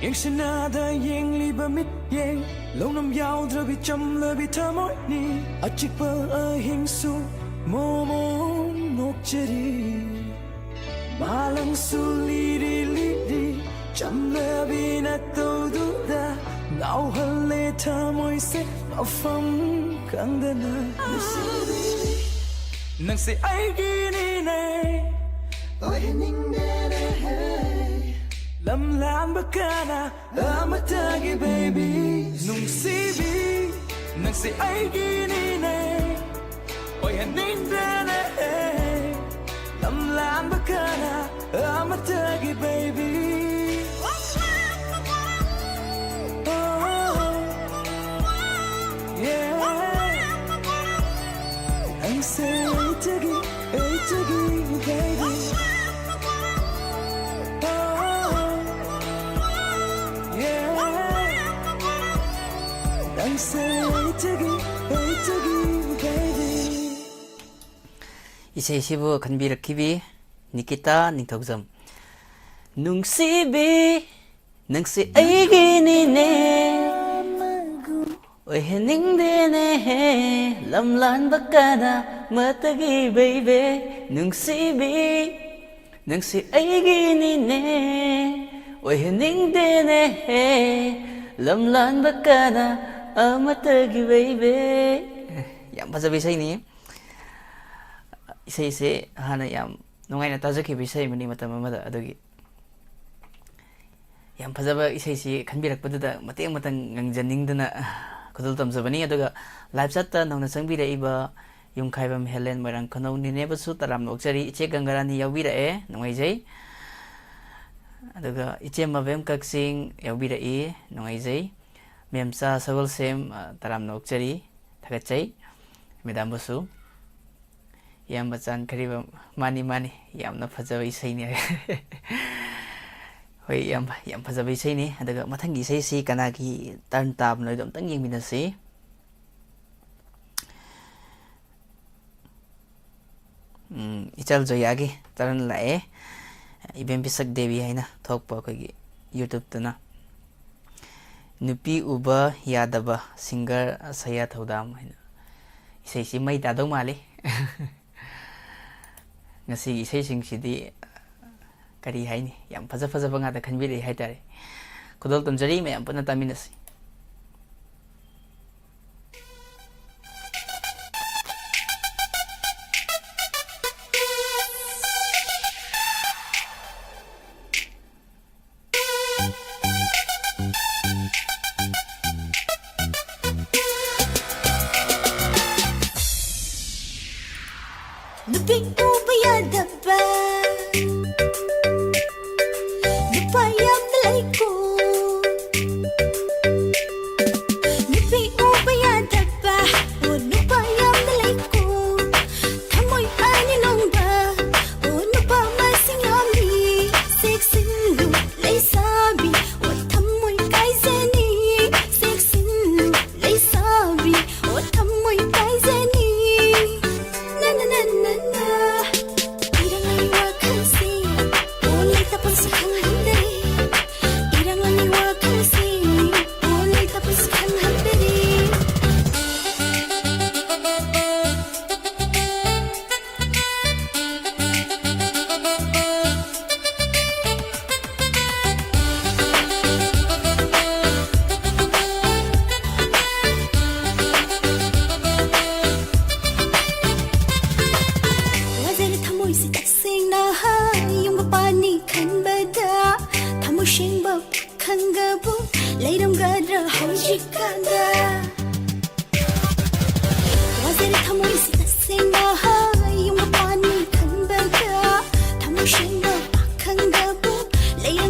ꯌꯦꯡꯁꯤꯟꯅꯗ ꯌꯦꯡꯂꯤꯕ ꯃꯤꯠꯌꯦꯡ, ꯂꯧꯅꯝ ꯌꯥꯎꯗ꯭ꯔꯕꯤ ꯆꯝꯂꯕꯤ ꯊꯃꯣꯏꯅꯤ, ꯑꯆꯤꯛꯄ ꯑꯍꯤꯡꯁꯨ ꯃꯣꯃꯣ ꯅꯣꯛꯆꯔꯤ꯫ ꯃꯥꯂꯪꯁꯨ ꯂꯤꯔꯤ ꯂꯤꯔꯤ ꯆꯝꯅꯕꯤ ꯅꯇꯧꯗꯨꯗ ꯉꯥꯎꯍꯜꯂꯦ ꯊꯃꯣꯏꯁꯦ ꯃꯐꯝ ꯈꯪꯗꯅ꯫ ꯅꯪꯁꯦ ꯑꯩꯒꯤꯅꯤꯅꯦ, ꯑꯣꯏꯍꯟꯅꯤꯡꯗꯦꯅꯦ ꯂꯝꯂꯥꯟꯕ ꯀꯅꯥ ꯑꯃꯠꯇꯒꯤ baby. ꯅꯨꯡꯁꯤꯕꯤ, ꯅꯪꯁꯦ ꯑꯩꯒꯤꯅꯤꯅꯦ, ꯑꯣꯏꯍꯟꯅꯤꯡꯗꯦꯅꯦ ꯂꯝꯂꯥꯟꯕ ꯀꯅꯥ ꯑꯃꯠꯇꯒꯤ baby. Oh, yeah. ꯅꯪꯁꯦ ꯑꯩꯇꯒꯤ, ꯑꯩꯇꯒꯤ baby. Oh, yeah. ꯅꯪꯁꯦ ꯑꯩꯇꯒꯤ, ꯑꯩꯇꯒꯤ baby. ꯏꯁꯩꯁꯤꯕꯨ ꯈꯟꯕꯤꯔꯛꯈꯤꯕꯤ ꯅꯤꯀꯤꯇꯥ ꯅꯤꯡꯊꯧꯖꯝ꯫ ꯅꯨꯡꯁꯤꯕꯤ, ꯅꯪꯁꯦ ꯑꯩꯒꯤꯅꯤꯅꯦ, ꯑꯣꯏꯍꯟꯅꯤꯡꯗꯦꯅꯦ ꯂꯝꯂꯥꯟꯕ ꯀꯅꯥ ꯑꯃꯠꯇꯒꯤ baby. ꯅꯨꯡꯁꯤꯕꯤ, ꯅꯪꯁꯦ ꯑꯩꯒꯤꯅꯤꯅꯦ, ꯑꯣꯏꯍꯟꯅꯤꯡꯗꯦꯅꯦ ꯂꯝꯂꯥꯟꯕ ꯀꯅꯥ ꯑꯃꯠꯇꯒꯤ baby. ꯌꯥꯝ ꯐꯖꯕ ꯏꯁꯩꯅꯤ꯫ ꯏꯁꯩꯁꯦ ꯍꯥꯟꯅ ꯌꯥꯝ ꯅꯨꯡꯉꯥꯏꯅ ꯇꯥꯖꯈꯤꯕ ꯏꯁꯩ ꯑꯃꯅꯤ ꯃꯇꯝ ꯑꯃꯗ, ꯑꯗꯨꯒꯤ ꯌꯥꯝ ꯐꯖꯕ ꯏꯁꯩꯁꯤ ꯈꯟꯕꯤꯔꯛꯄꯗꯨꯗ ꯃꯇꯦꯛ ꯑꯃꯇꯪ ꯉꯪꯖꯅꯤꯡꯗꯅ ꯈꯨꯗꯣꯜ ꯇꯝꯖꯕꯅꯤ꯫ ꯑꯗꯨꯒ live chat ꯇ ꯅꯧꯅ ꯆꯪꯕꯤꯔꯛꯏꯕ ꯌꯨꯝꯈꯥꯏꯕꯝ ꯍꯦꯂꯦꯟ ꯃꯣꯏꯔꯥꯡ ꯈꯨꯅꯧ ꯅꯤꯅꯦꯕꯨꯁꯨ ꯇꯔꯥꯝꯅ ꯑꯣꯛꯆꯔꯤ꯫ ꯏꯆꯦ ꯒꯪꯒꯥꯔꯥꯅꯤ ꯌꯥꯎꯕꯤꯔꯛꯑꯦ, ꯅꯨꯡꯉꯥꯏꯖꯩ꯫ ꯑꯗꯨꯒ ꯏꯆꯦ ꯃꯕꯦꯝ ꯀꯛꯆꯤꯡ ꯌꯥꯎꯕꯤꯔꯛꯏ, ꯅꯨꯡꯉꯥꯏꯖꯩ꯫ ꯃꯦꯝꯆꯥ ꯁꯒꯣꯜꯁꯦꯝ, ꯑ, ꯇꯔꯥꯝꯅ ꯑꯣꯛꯆꯔꯤ, ꯊꯥꯒꯠꯆꯩ꯫ ꯃꯦꯗꯥꯝꯕꯨꯁꯨ꯫ ꯏꯌꯥꯝꯕ ꯆꯥꯟꯈ꯭ꯔꯤꯕ, ꯃꯥꯅꯤ, ꯃꯥꯅꯤ, ꯌꯥꯝꯅ ꯐꯖꯕ ꯏꯁꯩꯅꯤ꯫ ꯍꯣꯏ, ꯏꯌꯥꯝꯕ, ꯌꯥꯝ ꯐꯖꯕ ꯏꯁꯩꯅꯤ꯫ ꯑꯗꯨꯒ ꯃꯊꯪꯒꯤ ꯏꯁꯩꯁꯤ ꯀꯅꯥꯒꯤ turn ꯇꯥꯕꯅꯣ ꯍꯥꯏꯗꯣ ꯑꯝꯇꯪ ꯌꯦꯡꯃꯤꯟꯅꯁꯤ꯫ ꯎꯝ, ꯏꯆꯜ ꯖꯣꯌꯥꯒꯤ turn ꯂꯥꯛꯑꯦ꯫ ꯏꯕꯦꯝ ꯄꯤꯁꯛ ꯗꯦꯕꯤ ꯍꯥꯏꯅ ꯊꯣꯛꯄ ꯑꯩꯈꯣꯏꯒꯤ YouTubeꯇꯅ "ꯅꯨꯄꯤ ꯎꯕ ꯌꯥꯗꯕ singer ꯁꯌꯥ ꯊꯧꯗꯥꯝ" ꯍꯥꯏꯅ ꯏꯁꯩꯁꯤ ꯃꯩ ꯇꯥꯗꯧ ꯃꯥꯜꯂꯤ꯫ ꯉꯁꯤꯒꯤ ꯏꯁꯩꯁꯤꯡꯁꯤꯗꯤ ꯀꯔꯤ ꯍꯥꯏꯅꯤ, ꯌꯥꯝ ꯐꯖ ꯐꯖꯕ ꯉꯥꯛꯇ ꯈꯟꯕꯤꯔꯛꯏ ꯍꯥꯏꯇꯥꯔꯦ꯫ ꯈꯨꯗꯣꯜ ꯇꯝꯖꯔꯤ, ꯃꯌꯥꯝ ꯄꯨꯟꯅ ꯇꯥꯃꯤꯟꯅꯁꯤ꯫ ꯅꯨꯄꯤ ꯎꯕ ꯌꯥꯗꯕ ꯅꯨꯄꯥ ꯌꯥꯝꯅ ꯂꯩꯀꯣ꯫ ꯅꯨꯄꯤ ꯎꯕ ꯌꯥꯗꯕ, ꯑꯣ, ꯅꯨꯄꯥ ꯌꯥꯝꯅ ꯂꯩꯀꯣ꯫ ꯊꯃꯣꯏ ꯑꯅꯤ ꯂꯣꯡꯕ, ꯑꯣ, ꯅꯨꯄꯥ ꯃꯁꯤꯡ ꯌꯥꯝꯃꯤ꯫ ꯆꯦꯛꯁꯤꯟꯂꯨ ꯂꯩꯁꯥꯕꯤ, ꯑꯣ, ꯊꯃꯣꯏ ꯀꯥꯏꯖꯅꯤ꯫ ꯆꯦꯛꯁꯤꯟꯂꯨ ꯂꯩꯁꯥꯕꯤ, ꯑꯣ, ꯊꯃꯣꯏ ꯀꯥꯏꯖꯅꯤ꯫ ꯅ, ꯅ, ꯅ, ꯅ, ꯅ꯫ ꯏꯔꯥꯡ ꯑꯅꯤ ꯋꯥꯈꯜꯁꯤ, ꯑꯣ, ꯂꯩꯇꯥꯐꯝꯁꯨ ꯈꯪꯍꯟꯗꯔꯦ꯫ ꯏꯔꯥꯡ ꯑꯅꯤ ꯋꯥꯈꯜꯁꯤ, ꯑꯣ, ꯂꯩꯇꯥꯐꯝꯁꯨ ꯈꯪꯍꯟꯗꯔꯦ꯫ ꯋꯥꯖꯔꯦ ꯊꯃꯣꯏꯁꯤ ꯇꯁꯦꯡꯅ ꯌꯨꯝꯒ ꯄꯥꯅꯤ ꯈꯟꯕꯗ꯫ ꯊꯃꯣꯏ ꯁꯦꯡꯕ ꯄꯥꯈꯪꯒꯕꯨ ꯂꯩꯔꯝꯒꯗ꯭ꯔꯥ ꯍꯧꯖꯤꯛꯀꯥꯟꯗ? ꯋꯥꯖꯔꯦ ꯊꯃꯣꯏꯁꯤ ꯇꯁꯦꯡꯅ ꯌꯨꯝꯒ ꯄꯥꯅꯤ ꯈꯟꯕꯗ꯫ ꯊꯃꯣꯏ ꯁꯦꯡꯕ ꯄꯥꯈꯪꯒꯕꯨ ꯂꯩꯔꯝ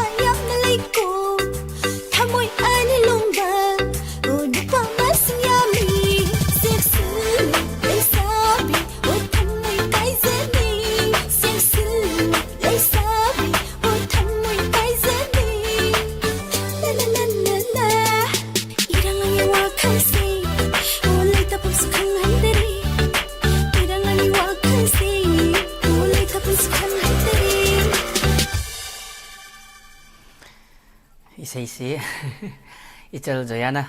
ꯅꯨꯄꯥ ꯌꯥꯝꯅ ꯂꯩꯀꯣ, ꯊꯃꯣꯏ ꯑꯅꯤ ꯂꯣꯝꯕ, ꯑꯣ, ꯅꯨꯄꯥ ꯃꯁꯤꯡ ꯌꯥꯝꯃꯤ꯫ ꯆꯦꯛꯁꯤꯜꯂꯨ ꯂꯩꯁꯥꯕꯤ, ꯑꯣ, ꯊꯃꯣꯏ ꯀꯥꯏꯖꯅꯤ꯫ ꯆꯦꯛꯁꯤꯜꯂꯨ ꯂꯩꯁꯥꯕꯤ, ꯑꯣ, ꯊꯃꯣꯏ ꯀꯥꯏꯖꯅꯤ꯫ ꯂꯥ, ꯂꯥ, ꯂꯥ, ꯂꯥ, ꯂꯥ꯫ ꯏꯔꯥꯡ ꯑꯅꯤ ꯋꯥꯈꯜꯁꯤ, ꯑꯣ, ꯂꯩꯇꯥꯐꯝꯁꯨ ꯈꯪꯍꯟꯗꯔꯤ꯫ ꯏꯔꯥꯡ ꯑꯅꯤ ꯋꯥꯈꯜꯁꯤ, ꯑꯣ, ꯂꯩꯇꯥꯐꯝꯁꯨ ꯈꯪꯍꯟꯗꯔꯤ꯫ ꯏꯁꯩꯁꯤ ꯏꯆꯜ ꯖꯣꯌꯥꯅ,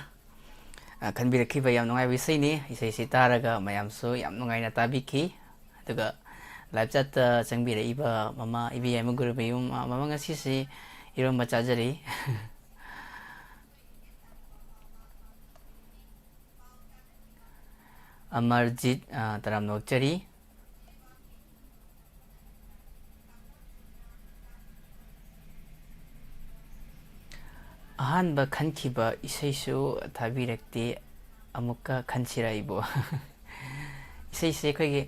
ꯑ, ꯈꯟꯕꯤꯔꯛꯈꯤꯕ ꯌꯥꯝ ꯅꯨꯡꯉꯥꯏꯕ ꯏꯁꯩꯅꯤ꯫ ꯏꯁꯩꯁꯤ ꯇꯥꯔꯒ ꯃꯌꯥꯝꯁꯨ ꯌꯥꯝ ꯅꯨꯡꯉꯥꯏꯅ ꯇꯥꯕꯤꯈꯤ꯫ ꯑꯗꯨꯒ live chatꯇ ꯆꯪꯕꯤꯔꯛꯏꯕ ꯃꯃꯥ ꯏꯕꯦꯌꯥꯏꯃ ꯒꯨꯔꯨꯃꯌꯨꯝ, ꯑ, ꯃꯃꯥ ꯉꯁꯤꯁꯤ ꯏꯔꯣꯝꯕ ꯆꯥꯖꯔꯤ꯫ ꯑꯃꯔꯖꯤꯠ, ꯑ, ꯇꯔꯥꯝꯅ ꯑꯣꯛꯆꯔꯤ꯫ ꯑꯍꯥꯟꯕ ꯈꯟꯈꯤꯕ ꯏꯁꯩꯁꯨ ꯊꯥꯕꯤꯔꯛꯇꯦ, ꯑꯃꯨꯛꯀ ꯈꯟꯁꯤꯔ ꯏꯕꯣ? ꯏꯁꯩꯁꯦ ꯑꯩꯈꯣꯏꯒꯤ,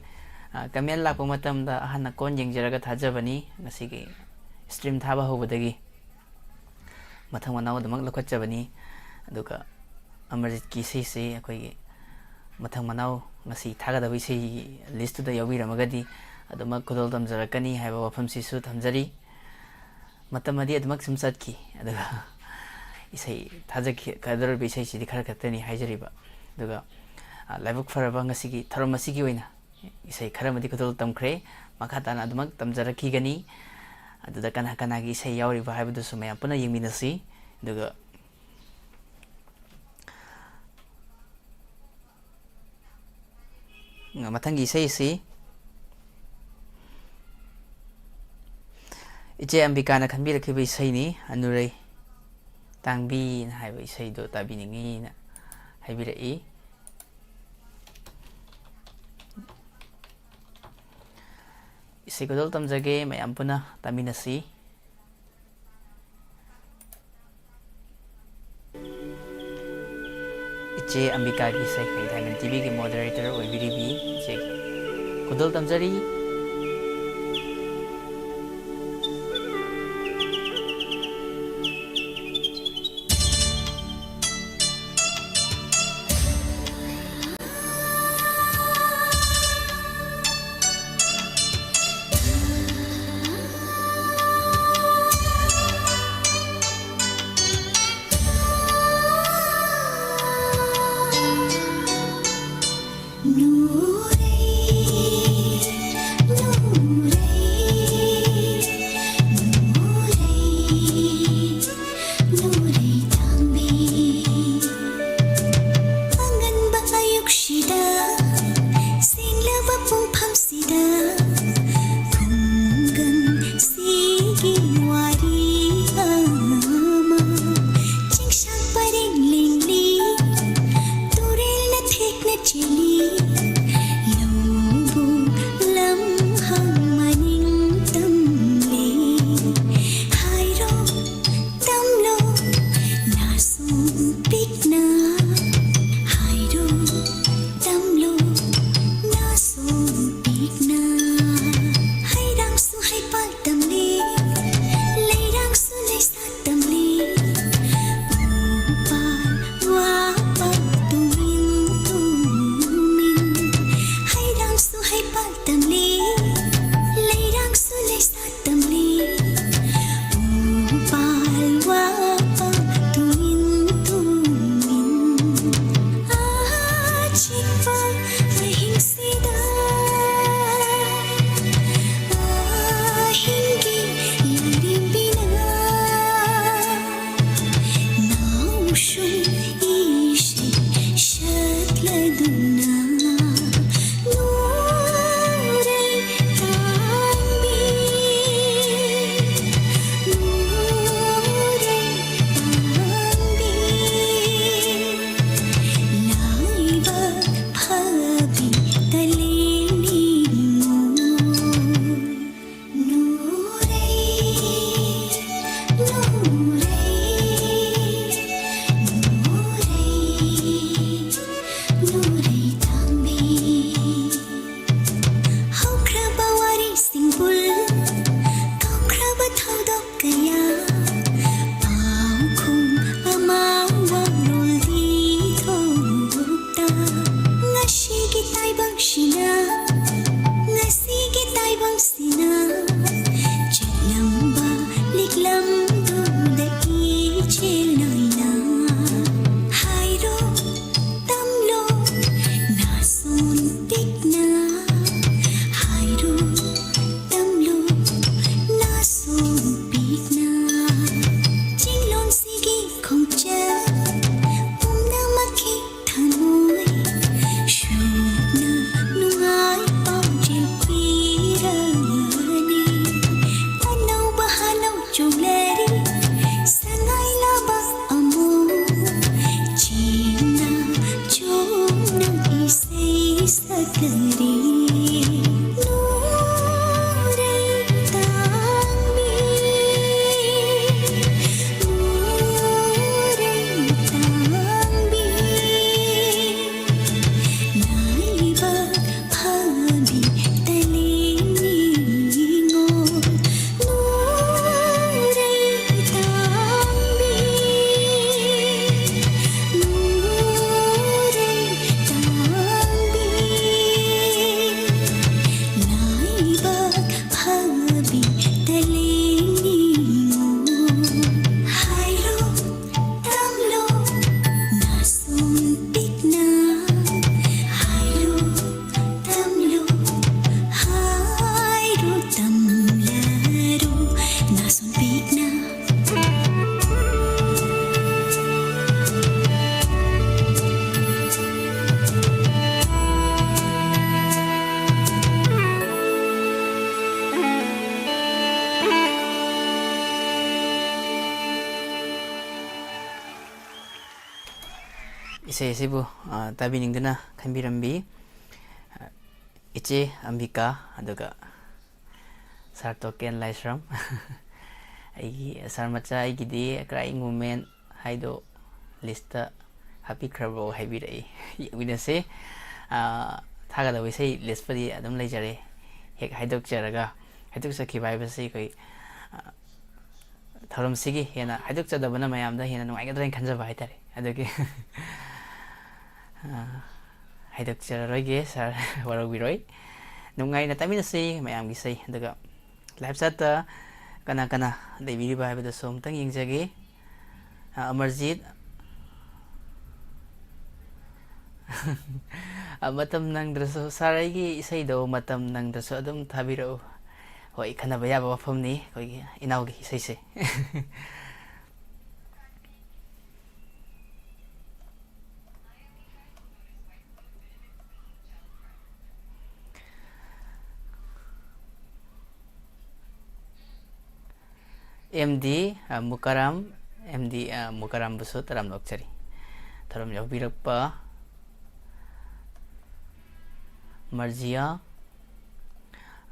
ꯑ, comment ꯂꯥꯛꯄ ꯃꯇꯝꯗ ꯑꯍꯥꯟꯅ ꯀꯣꯟ ꯌꯦꯡꯖꯔꯒ ꯊꯥꯖꯕꯅꯤ꯫ ꯉꯁꯤꯒꯤ stream ꯊꯥꯕ ꯍꯧꯕꯗꯒꯤ ꯃꯊꯪ ꯃꯅꯥꯎ ꯑꯗꯨꯃꯛ ꯂꯧꯈꯠꯆꯕꯅꯤ꯫ ꯑꯗꯨꯒ ꯑꯃꯔꯖꯤꯠꯀꯤ ꯏꯁꯩꯁꯤ ꯑꯩꯈꯣꯏꯒꯤ ꯃꯊꯪ ꯃꯅꯥꯎ ꯉꯁꯤ ꯊꯥꯒꯗꯕ ꯏꯁꯩ listꯇꯨꯗ ꯌꯥꯎꯕꯤꯔꯝꯃꯒꯗꯤ ꯑꯗꯨꯃꯛ ꯈꯨꯗꯣꯜ ꯇꯝꯖꯔꯛꯀꯅꯤ ꯍꯥꯏꯕ ꯋꯥꯐꯝꯁꯤꯁꯨ ꯊꯝꯖꯔꯤ꯫ ꯃꯇꯝ ꯑꯗꯤ ꯑꯗꯨꯃꯛ ꯁꯨꯝ ꯆꯠꯈꯤ꯫ ꯑꯗꯨꯒ ꯏꯁꯩ ꯊꯥꯖꯈꯤꯒꯗꯧꯔꯤꯕ ꯏꯁꯩꯁꯤꯗꯤ ꯈꯔ ꯈꯛꯇꯅꯤ ꯍꯥꯏꯖꯔꯤꯕ꯫ ꯑꯗꯨꯒ, ꯑ, ꯂꯥꯏꯕꯛ ꯐꯔꯕ ꯉꯁꯤꯒꯤ ꯊꯧꯔꯝ ꯑꯁꯤꯒꯤ ꯑꯣꯏꯅ ꯏꯁꯩ ꯈꯔꯃꯗꯤ ꯈꯨꯗꯣꯜ ꯇꯝꯈ꯭ꯔꯦ꯫ ꯃꯈꯥ ꯇꯥꯅ ꯑꯗꯨꯃꯛ ꯇꯝꯖꯔꯛꯈꯤꯒꯅꯤ꯫ ꯑꯗꯨꯗ ꯀꯅꯥ ꯀꯅꯥꯒꯤ ꯏꯁꯩ ꯌꯥꯎꯔꯤꯕ ꯍꯥꯏꯕꯗꯨꯁꯨ ꯃꯌꯥꯝ ꯄꯨꯟꯅ ꯌꯦꯡꯃꯤꯟꯅꯁꯤ꯫ ꯑꯗꯨꯒ ꯃꯊꯪꯒꯤ ꯏꯁꯩ ꯑꯁꯤ ꯏꯆꯦ ꯑꯝꯕꯤꯀꯥꯅ ꯈꯟꯕꯤꯔꯛꯈꯤꯕ ꯏꯁꯩꯅꯤ꯫ ꯑꯅꯨꯔꯩ ꯇꯥꯡꯕꯤꯅ ꯍꯥꯏꯕ ꯏꯁꯩꯗꯣ ꯇꯥꯕꯤꯅꯤꯡꯉꯤꯅ ꯍꯥꯏꯕꯤꯔꯛꯏ꯫ ꯏꯁꯩ ꯈꯨꯗꯣꯜ ꯇꯝꯖꯒꯦ, ꯃꯌꯥꯝ ꯄꯨꯟꯅ ꯇꯥꯃꯤꯟꯅꯁꯤ꯫ ꯏꯆꯦ ꯑꯝꯕꯤꯀꯥꯒꯤ ꯏꯁꯩ, ꯗꯥꯏꯃꯟ ꯇꯤꯚꯤꯒꯤ ꯃꯣꯗꯔꯦꯇꯔ ꯑꯣꯏꯕꯤꯔꯤꯕꯤ ꯏꯆꯦꯒꯤ ꯈꯨꯗꯣꯜ ꯇꯝꯖꯔꯤ꯫ ꯆꯣꯡꯂꯔꯤ ꯁꯉꯥꯏ ꯂꯩꯕꯥꯛ ꯑꯃꯨꯛ ꯆꯦꯡꯅ ꯆꯣꯡꯅ ꯏꯁꯩ ꯁꯛꯂꯔꯤ꯫ ꯅꯣꯔꯩ ꯇꯥꯡꯕꯤ, ꯅꯣꯔꯩ ꯇꯥꯡꯕꯤ, ꯂꯥꯏꯕꯛ ꯐꯕꯤ ꯇꯂꯦꯡ ꯅꯤꯉꯣꯜ꯫ ꯇꯝꯂꯔꯨ ꯅꯥꯁꯣꯟ ꯄꯤꯛꯅ꯫ ꯏꯁꯩ ꯑꯁꯤꯕꯨ, ꯑ, ꯇꯥꯕꯤꯅꯤꯡꯗꯨꯅ ꯈꯟꯕꯤꯔꯝꯕꯤ, ꯑ, ꯏꯆꯦ ꯑꯝꯕꯤꯀꯥ, ꯑꯗꯨꯒ ꯁꯥꯔ ꯇꯣꯀꯦꯟ ꯂꯥꯏꯁ꯭ꯔꯝ꯫ ꯑꯩꯒꯤ ꯁꯥꯔ ꯃꯆꯥ ꯑꯩꯒꯤꯗꯤ Crying Woman ꯍꯥꯏꯗꯣ ꯂꯤꯁꯇ ꯍꯥꯞꯄꯤꯈ꯭ꯔꯕꯣ ꯍꯥꯏꯕꯤꯔꯛꯏ꯫ ꯌꯦꯡꯃꯤꯟꯅꯁꯦ꯫ ꯑꯥ, ꯊꯥꯒꯗꯧꯕ ꯏꯁꯩ ꯂꯤꯁꯄꯨꯗꯤ ꯑꯗꯨꯝ ꯂꯩꯖꯔꯦ꯫ ꯍꯦꯛ ꯍꯥꯏꯗꯣꯛꯆꯔꯒ, ꯍꯥꯏꯗꯣꯛꯆꯈꯤꯕ ꯍꯥꯏꯕꯁꯤ ꯑꯩꯈꯣꯏ, ꯑꯥ, ꯊꯧꯔꯝꯁꯤꯒꯤ ꯍꯦꯟꯅ ꯍꯥꯏꯗꯣꯛꯆꯗꯕꯅ ꯃꯌꯥꯝꯗ ꯍꯦꯟꯅ ꯅꯨꯡꯉꯥꯏꯒꯗ꯭ꯔꯥ ꯍꯥꯏꯅ ꯈꯟꯖꯕ ꯍꯥꯏꯇꯥꯔꯦ꯫ ꯑꯗꯨꯒꯤ, ꯑꯥ, ꯍꯥꯏꯗꯣꯛꯆꯔꯔꯣꯏꯒꯦ, ꯁꯥꯔ ꯋꯥꯔꯧꯕꯤꯔꯣꯏ꯫ ꯅꯨꯡꯉꯥꯏꯅ ꯇꯥꯃꯤꯟꯅꯁꯤ ꯃꯌꯥꯝꯒꯤ ꯏꯁꯩ꯫ ꯑꯗꯨꯒ ꯂꯥꯏꯞ ꯆꯥꯠꯇ ꯀꯅꯥ ꯀꯅꯥ ꯂꯩꯕꯤꯔꯤꯕ ꯍꯥꯏꯕꯗꯨꯁꯨ ꯑꯃꯨꯛꯇꯪ ꯌꯦꯡꯖꯒꯦ꯫ ꯑ, ꯑꯃꯔꯖꯤꯠ꯫ ꯑ, ꯃꯇꯝ ꯅꯪꯗ꯭ꯔꯁꯨ, ꯁꯥꯔ, ꯑꯩꯒꯤ ꯏꯁꯩꯗꯣ ꯃꯇꯝ ꯅꯪꯗ꯭ꯔꯁꯨ ꯑꯗꯨꯝ ꯊꯥꯕꯤꯔꯛꯎ꯫ ꯍꯣꯏ, ꯈꯟꯅꯕ ꯌꯥꯕ ꯋꯥꯐꯝꯅꯤ ꯑꯩꯈꯣꯏꯒꯤ ꯏꯅꯥꯎꯒꯤ ꯏꯁꯩꯁꯦ꯫ ꯑꯦꯝ ꯗꯤ, ꯑ, ꯃꯨꯀꯥꯔꯥꯝ, ꯑꯦꯝ ꯗꯤ, ꯑ, ꯃꯨꯀꯥꯔꯥꯝꯕꯨꯁꯨ ꯇꯔꯥꯝꯅ ꯑꯣꯛꯆꯔꯤ꯫ ꯊꯧꯔꯝ ꯌꯥꯎꯕꯤꯔꯛꯄ ꯃꯔꯖꯤꯌꯥ,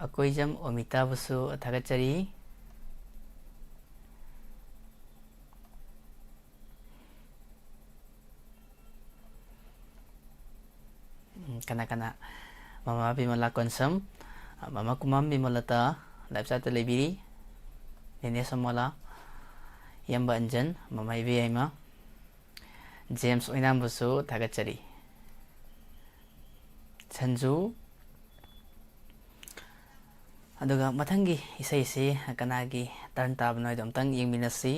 ꯑꯀꯣꯏꯖꯝ ꯑꯣꯃꯤꯇꯥꯕꯨꯁꯨ ꯊꯥꯒꯠꯆꯔꯤ꯫ ꯎꯝ, ꯀꯅꯥ ꯀꯅꯥ? ꯃꯃꯥ ꯕꯤꯃꯂꯥ ꯀꯣꯟꯁꯝ, ꯃꯃꯥ ꯀꯨꯃꯥꯝ ꯕꯤꯃꯂꯇꯥ, live chat ꯇ ꯂꯩꯕꯤꯔꯤ꯫ ꯅꯦꯅꯦ ꯁꯣꯃꯣꯂꯥ, ꯏꯌꯥꯝꯕ ꯑꯟꯖꯟ, ꯃꯃꯥ ꯏꯕꯦ ꯌꯥꯏꯃ, ꯖꯦꯝꯁ ꯑꯣꯏꯅꯥꯝꯕꯨꯁꯨ ꯊꯥꯒꯠꯆꯔꯤ꯫ ꯁꯟꯖꯨ, ꯑꯗꯨꯒ ꯃꯊꯪꯒꯤ ꯏꯁꯩꯁꯤ ꯀꯅꯥꯒꯤ turn ꯇꯥꯕꯅꯣ ꯍꯥꯏꯗꯣ ꯑꯝꯇꯪ ꯌꯦꯡꯃꯤꯟꯅꯁꯤ꯫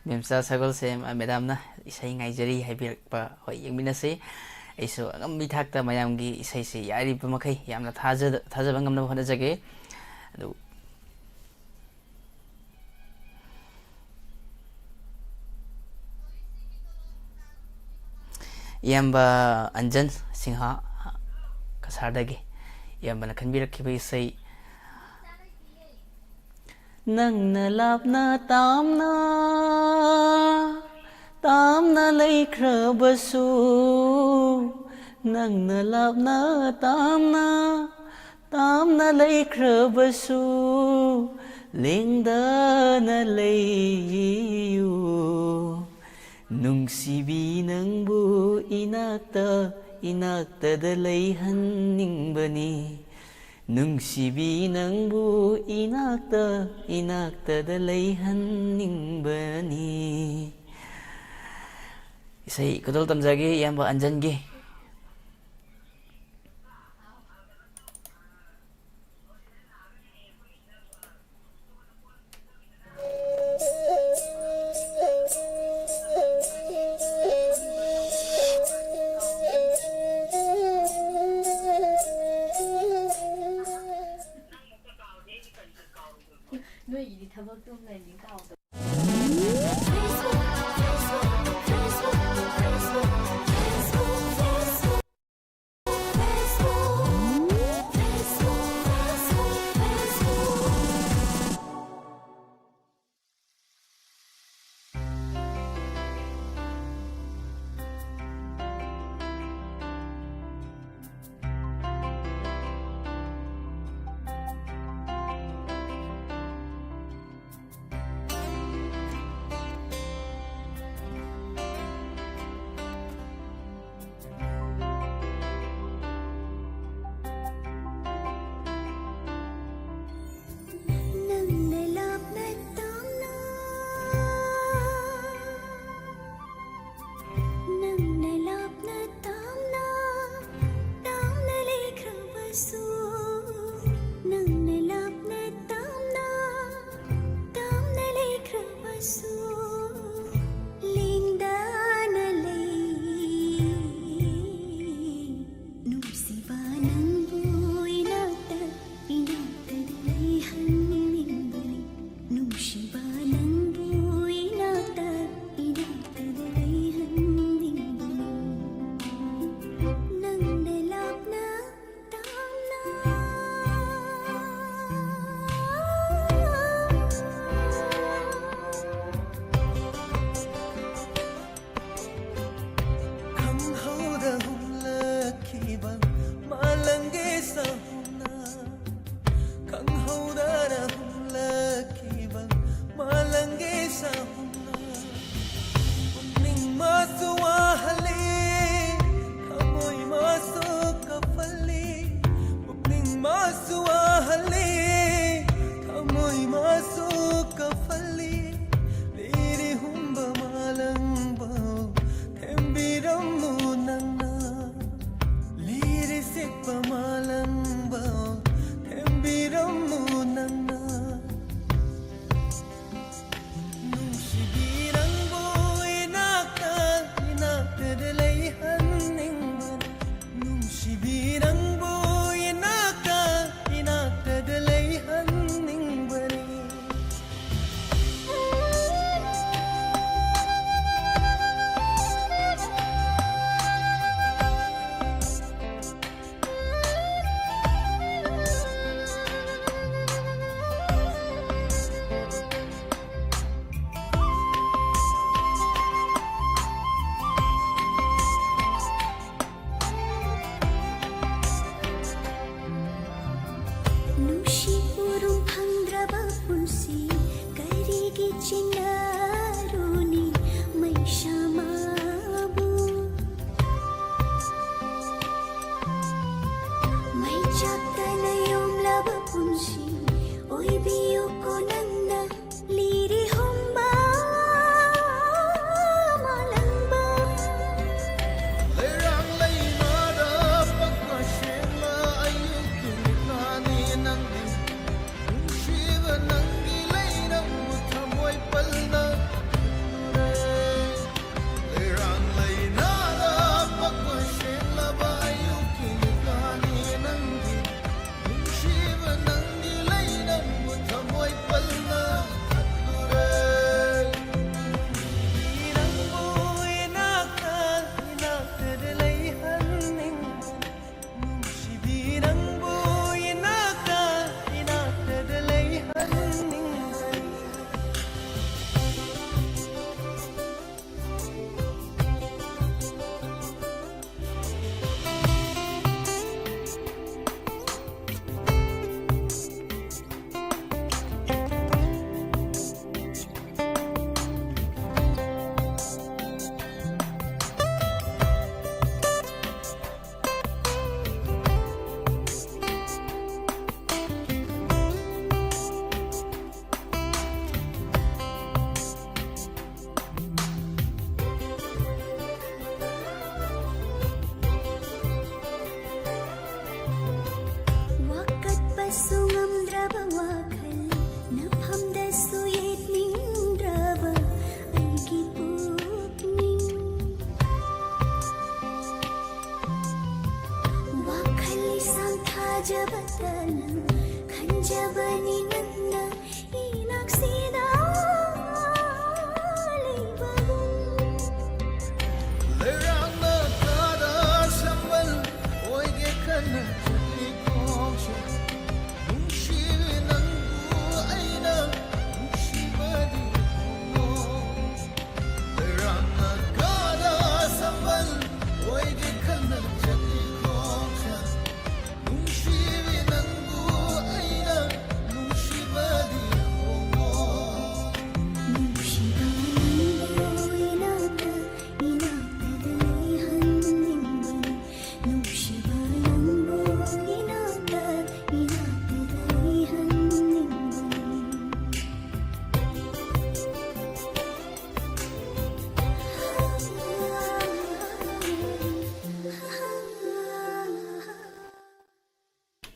ꯃꯦꯝꯆꯥ ꯁꯒꯣꯜꯁꯦꯝ, ꯑ, ꯃꯦꯗꯥꯝꯅ ꯏꯁꯩ ꯉꯥꯏꯖꯔꯤ ꯍꯥꯏꯕꯤꯔꯛꯄ, ꯍꯣꯏ, ꯌꯦꯡꯃꯤꯟꯅꯁꯤ꯫ ꯑꯩꯁꯨ ꯑꯉꯝꯕꯤ ꯊꯥꯛꯇ ꯃꯌꯥꯝꯒꯤ ꯏꯁꯩꯁꯤ ꯌꯥꯔꯤꯕ ꯃꯈꯩ ꯌꯥꯝꯅ ꯊꯥꯖ-, ꯊꯥꯖꯕ ꯉꯝꯅꯕ ꯍꯣꯠꯅꯖꯒꯦ꯫ ꯑꯗꯨ ꯏꯌꯥꯝꯕ ꯑꯟꯖꯟ ꯁꯤꯡꯍ ꯀꯁꯥꯔꯗꯒꯤ ꯏꯌꯥꯝꯕꯅ ꯈꯟꯕꯤꯔꯛꯈꯤꯕ ꯏꯁꯩ, ꯅꯪꯅ ꯂꯥꯞꯅ ꯇꯥꯝꯅ, ꯇꯥꯝꯅ ꯂꯩꯈ꯭ꯔꯕꯁꯨ, ꯅꯪꯅ ꯂꯥꯞꯅ ꯇꯥꯝꯅ, ꯇꯥꯝꯅ ꯂꯩꯈ꯭ꯔꯕꯁꯨ, ꯂꯦꯡꯗꯅ ꯂꯩꯌꯨ꯫ ꯅꯨꯡꯁꯤꯕꯤ ꯅꯪꯕꯨ ꯏꯅꯥꯛꯇ, ꯏꯅꯥꯛꯇꯗ ꯂꯩꯍꯟꯅꯤꯡꯕꯅꯤ꯫ ꯅꯨꯡꯁꯤꯕꯤ ꯅꯪꯕꯨ ꯏꯅꯥꯛꯇ, ꯏꯅꯥꯛꯇꯗ ꯂꯩꯍꯟꯅꯤꯡꯕꯅꯤ꯫ ꯏꯁꯩ ꯈꯨꯗꯣꯜ ꯇꯝꯖꯒꯦ ꯏꯌꯥꯝꯕ ꯑꯟꯖꯟꯒꯤ꯫ ꯅꯣꯏꯒꯤꯗꯤ ꯊꯕꯛꯇꯨ ꯑꯃ ꯂꯩꯔꯗꯤ ꯀꯥꯎꯗꯕ꯫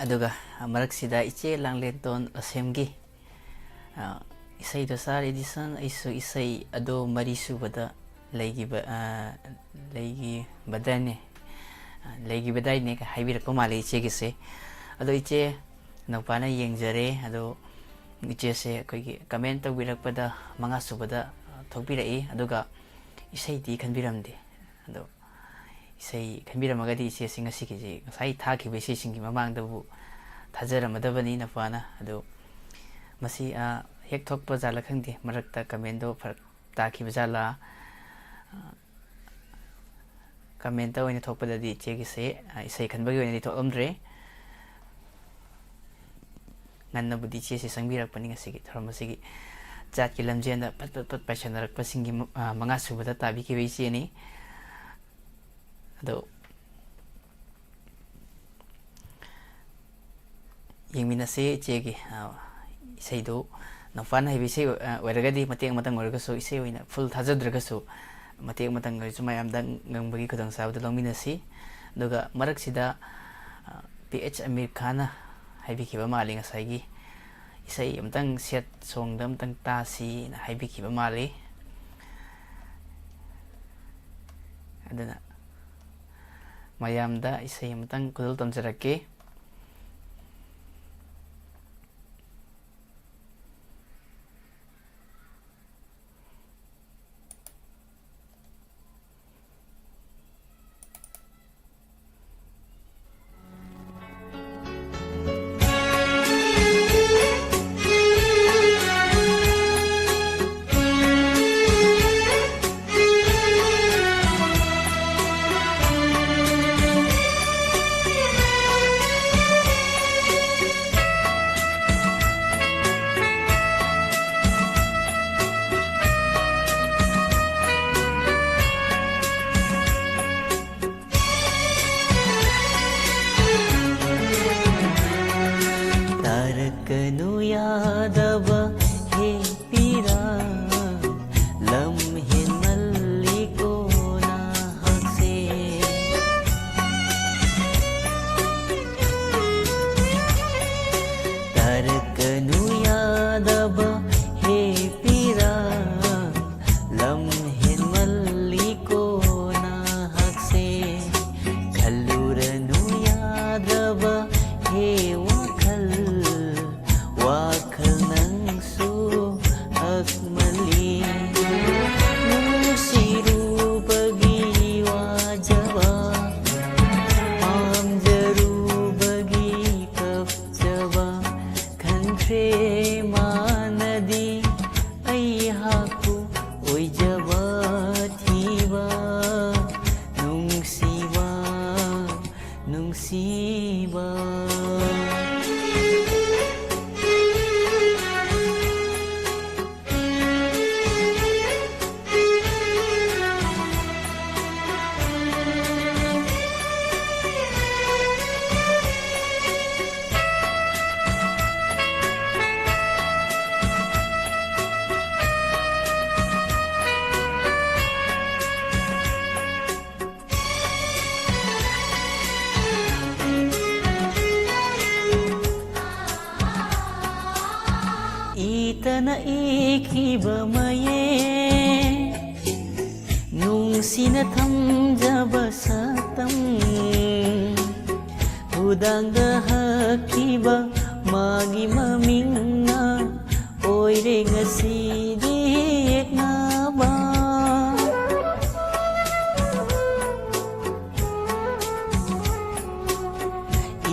ꯑꯗꯨꯒ ꯃꯔꯛꯁꯤꯗ ꯏꯆꯦ ꯂꯥꯡꯂꯦꯟꯇꯣꯟ ꯑꯁꯦꯝꯒꯤ, ꯑ, ꯏꯁꯩꯗꯣ ꯁꯥꯔ ꯑꯦꯗꯤꯁꯟ, ꯑꯩꯁꯨ ꯏꯁꯩ ꯑꯗꯣ ꯃꯔꯤ ꯁꯨꯕꯗ ꯂꯩꯈꯤꯕ, ꯑ, ꯂꯩꯈꯤꯕꯗꯥꯏꯅꯦ, ꯑ, ꯂꯩꯈꯤꯕꯗꯥꯏꯅꯦ ꯍꯥꯏꯕꯤꯔꯛꯄ ꯃꯥꯜꯂꯦ ꯏꯆꯦꯒꯤꯁꯦ꯫ ꯑꯗꯣ ꯏꯆꯦ ꯅꯧꯄꯥꯅ ꯌꯦꯡꯖꯔꯦ꯫ ꯑꯗꯣ ꯏꯆꯦꯁꯦ ꯑꯩꯈꯣꯏꯒꯤ ꯀꯃꯦꯟ ꯇꯧꯕꯤꯔꯛꯄꯗ ꯃꯉꯥ ꯁꯨꯕꯗ, ꯑ, ꯊꯣꯛꯄꯤꯔꯛꯏ꯫ ꯑꯗꯨꯒ ꯏꯁꯩꯗꯤ ꯈꯟꯕꯤꯔꯝꯗꯦ꯫ ꯑꯗꯣ ꯏꯁꯩ ꯈꯟꯕꯤꯔꯝꯃꯒꯗꯤ ꯏꯆꯦꯁꯤ ꯉꯁꯤꯒꯤꯁꯤ, ꯉꯁꯥꯏ ꯊꯥꯈꯤꯕ ꯏꯁꯩꯁꯤꯡꯒꯤ ꯃꯃꯥꯡꯗꯕꯨ ꯊꯥꯖꯔꯝꯃꯗꯕꯅꯤ ꯅꯧꯄꯥꯅ꯫ ꯑꯗꯣ ꯃꯁꯤ, ꯑ, ꯍꯦꯛ ꯊꯣꯛꯄ ꯖꯥꯠꯂ ꯈꯪꯗꯦ, ꯃꯔꯛꯇ ꯀꯃꯦꯟꯗꯣ ꯐꯔꯛ ꯇꯥꯈꯤꯕ ꯖꯥꯠꯂ? ꯑ, ꯀꯃꯦꯟꯇ ꯑꯣꯏꯅ ꯊꯣꯛꯄꯗꯗꯤ ꯏꯆꯦꯒꯤꯁꯦ, ꯑ, ꯏꯁꯩ ꯈꯟꯕꯒꯤ ꯑꯣꯏꯅꯗꯤ ꯊꯣꯛꯂꯝꯗ꯭ꯔꯦ꯫ ꯉꯟꯅꯕꯨꯗꯤ ꯏꯆꯦꯁꯦ ꯆꯪꯕꯤꯔꯛꯄꯅꯤ ꯉꯁꯤꯒꯤ ꯊꯧꯔꯝ ꯑꯁꯤꯒꯤ ꯖꯥꯠꯀꯤ ꯂꯝꯖꯦꯟꯗ ꯄꯠ ꯄꯠ ꯄꯠ ꯄꯥꯏꯁꯟꯅꯔꯛꯄꯁꯤꯡꯒꯤ ꯃ-, ꯑ, ꯃꯉꯥ ꯁꯨꯕꯗ ꯇꯥꯕꯤꯈꯤꯕ ꯏꯆꯦꯅꯤ꯫ ꯑꯗꯣ ꯌꯦꯡꯃꯤꯟꯅꯁꯦ ꯏꯆꯦꯒꯤ, ꯑ, ꯏꯁꯩꯗꯨ꯫ ꯅꯧꯄꯥꯅ ꯍꯩꯕ ꯏꯁꯩ ꯑꯣꯏ-, ꯑ, ꯑꯣꯏꯔꯒꯗꯤ ꯃꯇꯦꯛ ꯑꯃꯇꯪ ꯑꯣꯏꯔꯒꯁꯨ, ꯏꯁꯩ ꯑꯣꯏꯅ ꯐꯨꯜ ꯊꯥꯖꯗ꯭ꯔꯒꯁꯨ ꯃꯇꯦꯛ ꯑꯃꯇꯪ ꯑꯣꯏꯔꯁꯨ ꯃꯌꯥꯝꯗ ꯉꯪꯕꯒꯤ ꯈꯨꯗꯣꯡꯆꯥꯕꯗꯨ ꯂꯧꯃꯤꯟꯅꯁꯤ꯫ ꯑꯗꯨꯒ ꯃꯔꯛꯁꯤꯗ, ꯑ, ꯄꯤ ꯑꯩꯆ ꯑꯃꯤꯔ ꯈꯥꯟꯅ ꯍꯥꯏꯕꯤꯈꯤꯕ ꯃꯥꯜꯂꯤ ꯉꯁꯥꯏꯒꯤ ꯏꯁꯩ ꯑꯃꯇꯪ ꯁꯦꯠ ꯁꯣꯡꯗ ꯑꯃꯇꯪ ꯇꯥꯁꯤꯅ ꯍꯥꯏꯕꯤꯈꯤꯕ ꯃꯥꯜꯂꯤ꯫ ꯑꯗꯨꯅ ꯃꯌꯥꯝꯗ ꯏꯁꯩ ꯑꯃꯇꯪ ꯈꯨꯗꯣꯜ ꯇꯝꯖꯔꯛꯀꯦ꯫ ꯇꯥꯔꯛꯀꯅꯨ ꯌꯥꯗꯕ ꯍꯦ ꯄꯤꯔꯥ, ꯂꯝ ꯍꯦꯟꯃꯜꯂꯤꯀꯣ ꯅꯍꯥꯛꯁꯦ꯫ ꯄ꯭ꯔꯦꯃꯅꯗꯤ ꯑꯩꯍꯥꯛꯄꯨ ꯑꯣꯏꯖꯕ ꯊꯤꯕ, ꯅꯨꯡꯁꯤꯕ, ꯅꯨꯡꯁꯤꯕ꯫ ꯏꯇꯅ ꯏꯈꯤꯕ ꯃꯌꯦꯛ, ꯅꯨꯡꯁꯤꯅ ꯊꯝꯖꯕ ꯁꯛꯇꯝ, ꯈꯨꯗꯥꯡꯗ ꯍꯛꯈꯤꯕ ꯃꯥꯒꯤ ꯃꯃꯤꯡꯅ ꯑꯣꯏꯔꯦ ꯉꯁꯤꯗꯤ ꯌꯦꯛꯅꯕ꯫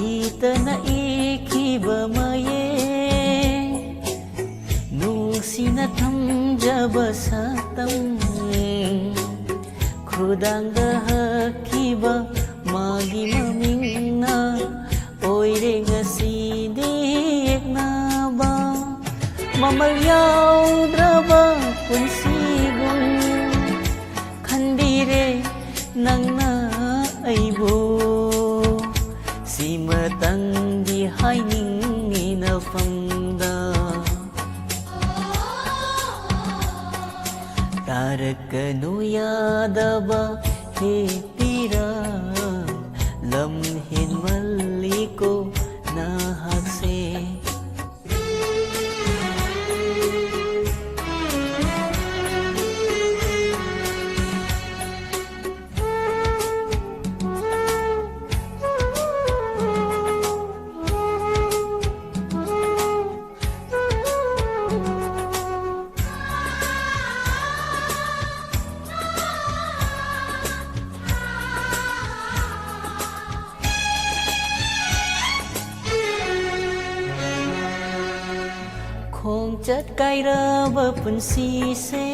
ꯏꯇꯅ ꯏꯈꯤꯕ ꯃꯌꯦꯛ, ꯅꯨꯡꯁꯤꯅ ꯊꯝꯖꯕ ꯁꯛꯇꯝ, ꯈꯨꯗꯥꯡꯗ ꯍꯛꯈꯤꯕ ꯃꯥꯒꯤ ꯃꯃꯤꯡꯅ ꯑꯣꯏꯔꯦ ꯉꯁꯤꯗꯤ ꯌꯦꯛꯅꯕ꯫ ꯃꯃꯜ ꯌꯥꯎꯗ꯭ꯔꯕ ꯄꯨꯟꯁꯤꯒꯨꯝ ꯈꯟꯕꯤꯔꯦ ꯅꯪꯅ ꯑꯩꯕꯨ꯫ ꯁꯤꯃꯇꯪꯗꯤ ꯍꯥꯏꯅꯤꯡꯉꯤ ꯅꯐꯝꯗ, ꯇꯥꯔꯛꯀꯅꯨ ꯌꯥꯗꯕ ꯍꯦꯛ ꯄꯤꯔ꯫ ꯂꯝ ꯍꯦꯟꯃꯜꯂꯤꯀꯣ ꯅꯍꯥꯛꯁꯦ꯫ ꯈꯣꯡꯆꯠ ꯀꯥꯏꯔꯕ ꯄꯨꯟꯁꯤꯁꯦ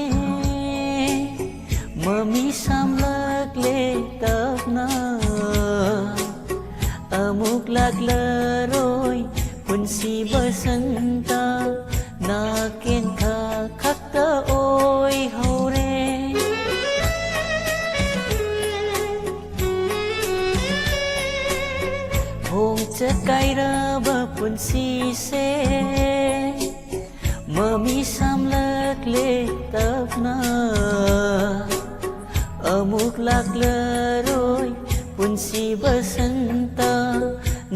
ꯃꯃꯤ ꯁꯥꯝꯂꯛꯂꯦ ꯇꯞꯅ꯫ ꯑꯃꯨꯛ ꯂꯥꯛꯂꯔꯣꯏ ꯄꯨꯟꯁꯤ ꯕꯁꯟꯇ, ꯅꯥꯀꯦꯟꯊ ꯈꯛꯇ ꯑꯣꯏꯍꯧꯔꯦ꯫ ꯈꯣꯡꯆꯠ ꯀꯥꯏꯔꯕ ꯄꯨꯟꯁꯤꯁꯦ ꯃꯃꯤ ꯁꯥꯝꯂꯛꯂꯦ ꯇꯞꯅ꯫ ꯑꯃꯨꯛ ꯂꯥꯛꯂꯔꯣꯏ ꯄꯨꯟꯁꯤ ꯕꯁꯟꯇ,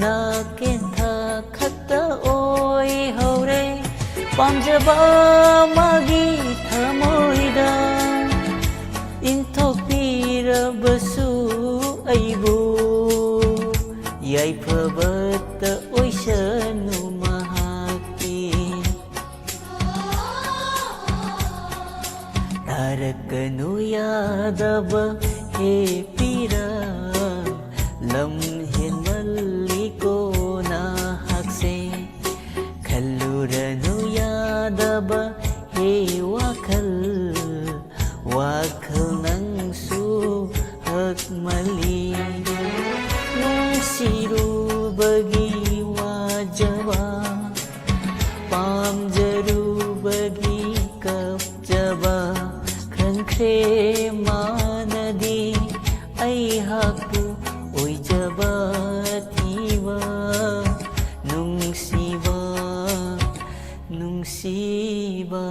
ꯅꯥꯀꯦꯟꯊ ꯈꯛꯇ ꯑꯣꯏꯍꯧꯔꯦ꯫ ꯄꯥꯝꯖꯕ ꯃꯥꯒꯤ ꯊꯃꯣꯏꯗ ꯏꯟꯊꯣꯛꯄꯤꯔꯕꯁꯨ ꯑꯩꯕꯨ ꯌꯥꯏꯐꯕꯇ ꯑꯣꯏꯁꯅꯨ ꯃꯍꯥꯛꯀꯤ꯫ ꯇꯥꯔꯛꯀꯅꯨ ꯌꯥꯗꯕ ꯍꯦ ꯄꯤꯔ, ꯂꯝ ꯍꯦꯟꯃꯜꯂꯤꯀꯣ ꯅꯍꯥꯛꯁꯦ꯫ ꯈꯜꯂꯨꯔꯅꯨ ꯌꯥꯗꯕ ꯍꯦ ꯋꯥꯈꯜ, ꯋꯥꯈꯜ ꯅꯪꯁꯨ ꯍꯛꯃꯜꯂꯤ꯫ ꯅꯨꯡꯁꯤꯔꯨꯕꯒꯤ ꯋꯥꯖꯕ, ꯄꯥꯝꯖꯔꯨꯕꯒꯤ ꯀꯞꯆꯕ, ꯈꯪꯈ꯭ꯔꯦ ꯃꯥꯅꯗꯤ ꯑꯩꯍꯥꯛꯄꯨ ꯑꯣꯏꯖꯕ ꯊꯤꯕ꯫ ꯅꯨꯡꯁꯤꯕ, ꯅꯨꯡꯁꯤꯕ꯫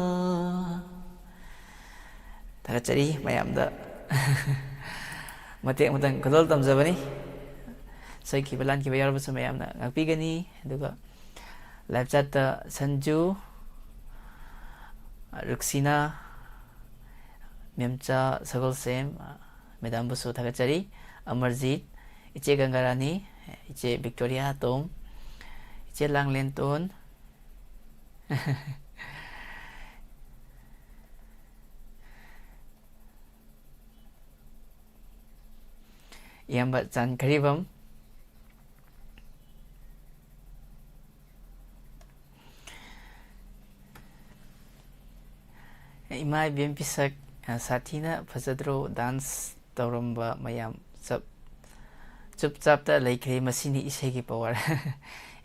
ꯊꯥꯒꯠꯆꯔꯤ ꯃꯌꯥꯝꯗ꯫ ꯃꯇꯦꯛ ꯑꯃꯇꯪ ꯈꯨꯗꯣꯜ ꯇꯝꯖꯕꯅꯤ꯫ ꯁꯣꯏꯈꯤꯕ ꯂꯥꯟꯈꯤꯕ ꯌꯥꯎꯔꯕꯁꯨ ꯃꯌꯥꯝꯅ ꯉꯥꯛꯄꯤꯒꯅꯤ꯫ ꯑꯗꯨꯒ live chatꯇ ꯁꯟꯖꯨ, ꯔꯨꯛꯁꯤꯅꯥ, ꯃꯦꯝꯆꯥ ꯁꯒꯣꯜꯁꯦꯝ, ꯃꯦꯗꯥꯝꯕꯨꯁꯨ ꯊꯥꯒꯠꯆꯔꯤ꯫ ꯑꯃꯔꯖꯤꯠ, ꯏꯆꯦ ꯒꯪꯒꯥꯔꯥꯅꯤ, ꯏꯆꯦ ꯕꯤꯛꯇꯣꯔꯤꯌꯥ ꯇꯣꯝ, ꯏꯆꯦ ꯂꯥꯡꯂꯦꯟꯇꯣꯟ, ꯏꯌꯥꯝꯕ ꯆꯥꯟꯈꯔꯤꯕꯝ, ꯏꯃꯥ ꯏꯕꯦꯝ ꯄꯤꯁꯛ, ꯑ, ꯁꯥꯊꯤꯅ ꯐꯖꯗ꯭ꯔꯣ? Dance ꯇꯧꯔꯝꯕ ꯃꯌꯥꯝ ꯆꯞ, ꯆꯨꯞ ꯆꯥꯞꯇ ꯂꯩꯈ꯭ꯔꯦ꯫ ꯃꯁꯤꯅꯤ ꯏꯁꯩꯒꯤ power꯫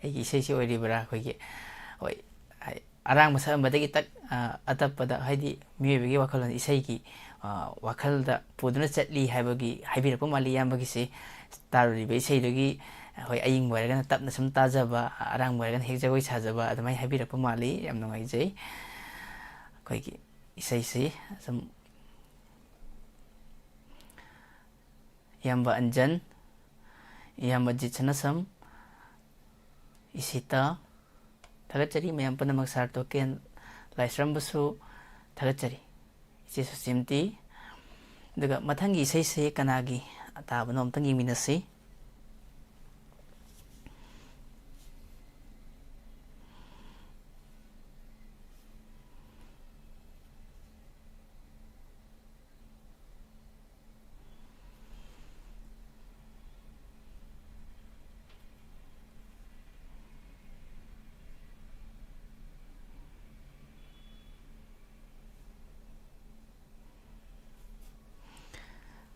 ꯑꯩꯒꯤ ꯏꯁꯩꯁꯤ ꯑꯣꯏꯔꯤꯕ꯭ꯔꯥ? ꯑꯩꯈꯣꯏꯒꯤ, ꯍꯣꯏ, ꯍꯥꯏ-, ꯑꯔꯥꯡꯕ ꯁꯛꯑꯝꯕꯗꯒꯤ ꯇꯛ, ꯑ, ꯑꯇꯞꯄꯗ, ꯍꯥꯏꯗꯤ ꯃꯤꯑꯣꯏꯕꯒꯤ ꯋꯥꯈꯜꯂꯣꯟ ꯏꯁꯩꯒꯤ, ꯑ, ꯋꯥꯈꯜꯗ ꯄꯨꯗꯨꯅ ꯆꯠꯂꯤ ꯍꯥꯏꯕꯒꯤ ꯍꯥꯏꯕꯤꯔꯛꯄ ꯃꯥꯜꯂꯤ ꯏꯌꯥꯝꯕꯒꯤꯁꯦ꯫ ꯇꯥꯔꯨꯔꯤꯕ ꯏꯁꯩꯗꯨꯒꯤ, ꯍꯣꯏ, ꯑꯌꯤꯡꯕ ꯑꯣꯏꯔꯒꯅ ꯇꯞꯅ ꯁꯨꯝ ꯇꯥꯖꯕ, ꯑꯔꯥꯡꯕ ꯑꯣꯏꯔꯒꯅ ꯍꯦꯛ ꯖꯒꯣꯏ ꯁꯥꯖꯕ, ꯑꯗꯨꯃꯥꯏꯅ ꯍꯥꯏꯕꯤꯔꯛꯄ ꯃꯥꯜꯂꯤ꯫ ꯌꯥꯝ ꯅꯨꯡꯉꯥꯏꯖꯩ꯫ ꯑꯩꯈꯣꯏꯒꯤ ꯏꯁꯩꯁꯤ ꯁꯨꯝ ꯏꯌꯥꯝꯕ ꯑꯟꯖꯟ, ꯏꯌꯥꯝꯕ ꯖꯤꯠ ꯁꯅꯥꯁꯝ, ꯏꯁꯤꯇꯥ, ꯊꯥꯒꯠꯆꯔꯤ꯫ ꯃꯌꯥꯝ ꯄꯨꯝꯅꯃꯛ ꯁꯥꯔ ꯇꯣꯀꯦꯟ ꯂꯥꯏꯁ꯭ꯔꯝꯕꯨꯁꯨ ꯊꯥꯒꯠꯆꯔꯤ꯫ ꯏꯆꯦ ꯁꯨꯁꯤꯝꯇꯤ꯫ ꯑꯗꯨꯒ ꯃꯊꯪꯒꯤ ꯏꯁꯩꯁꯤ ꯀꯅꯥꯒꯤ ꯑꯇꯥꯕꯅꯣ ꯑꯝꯇꯪ ꯌꯦꯡꯃꯤꯟꯅꯁꯤ꯫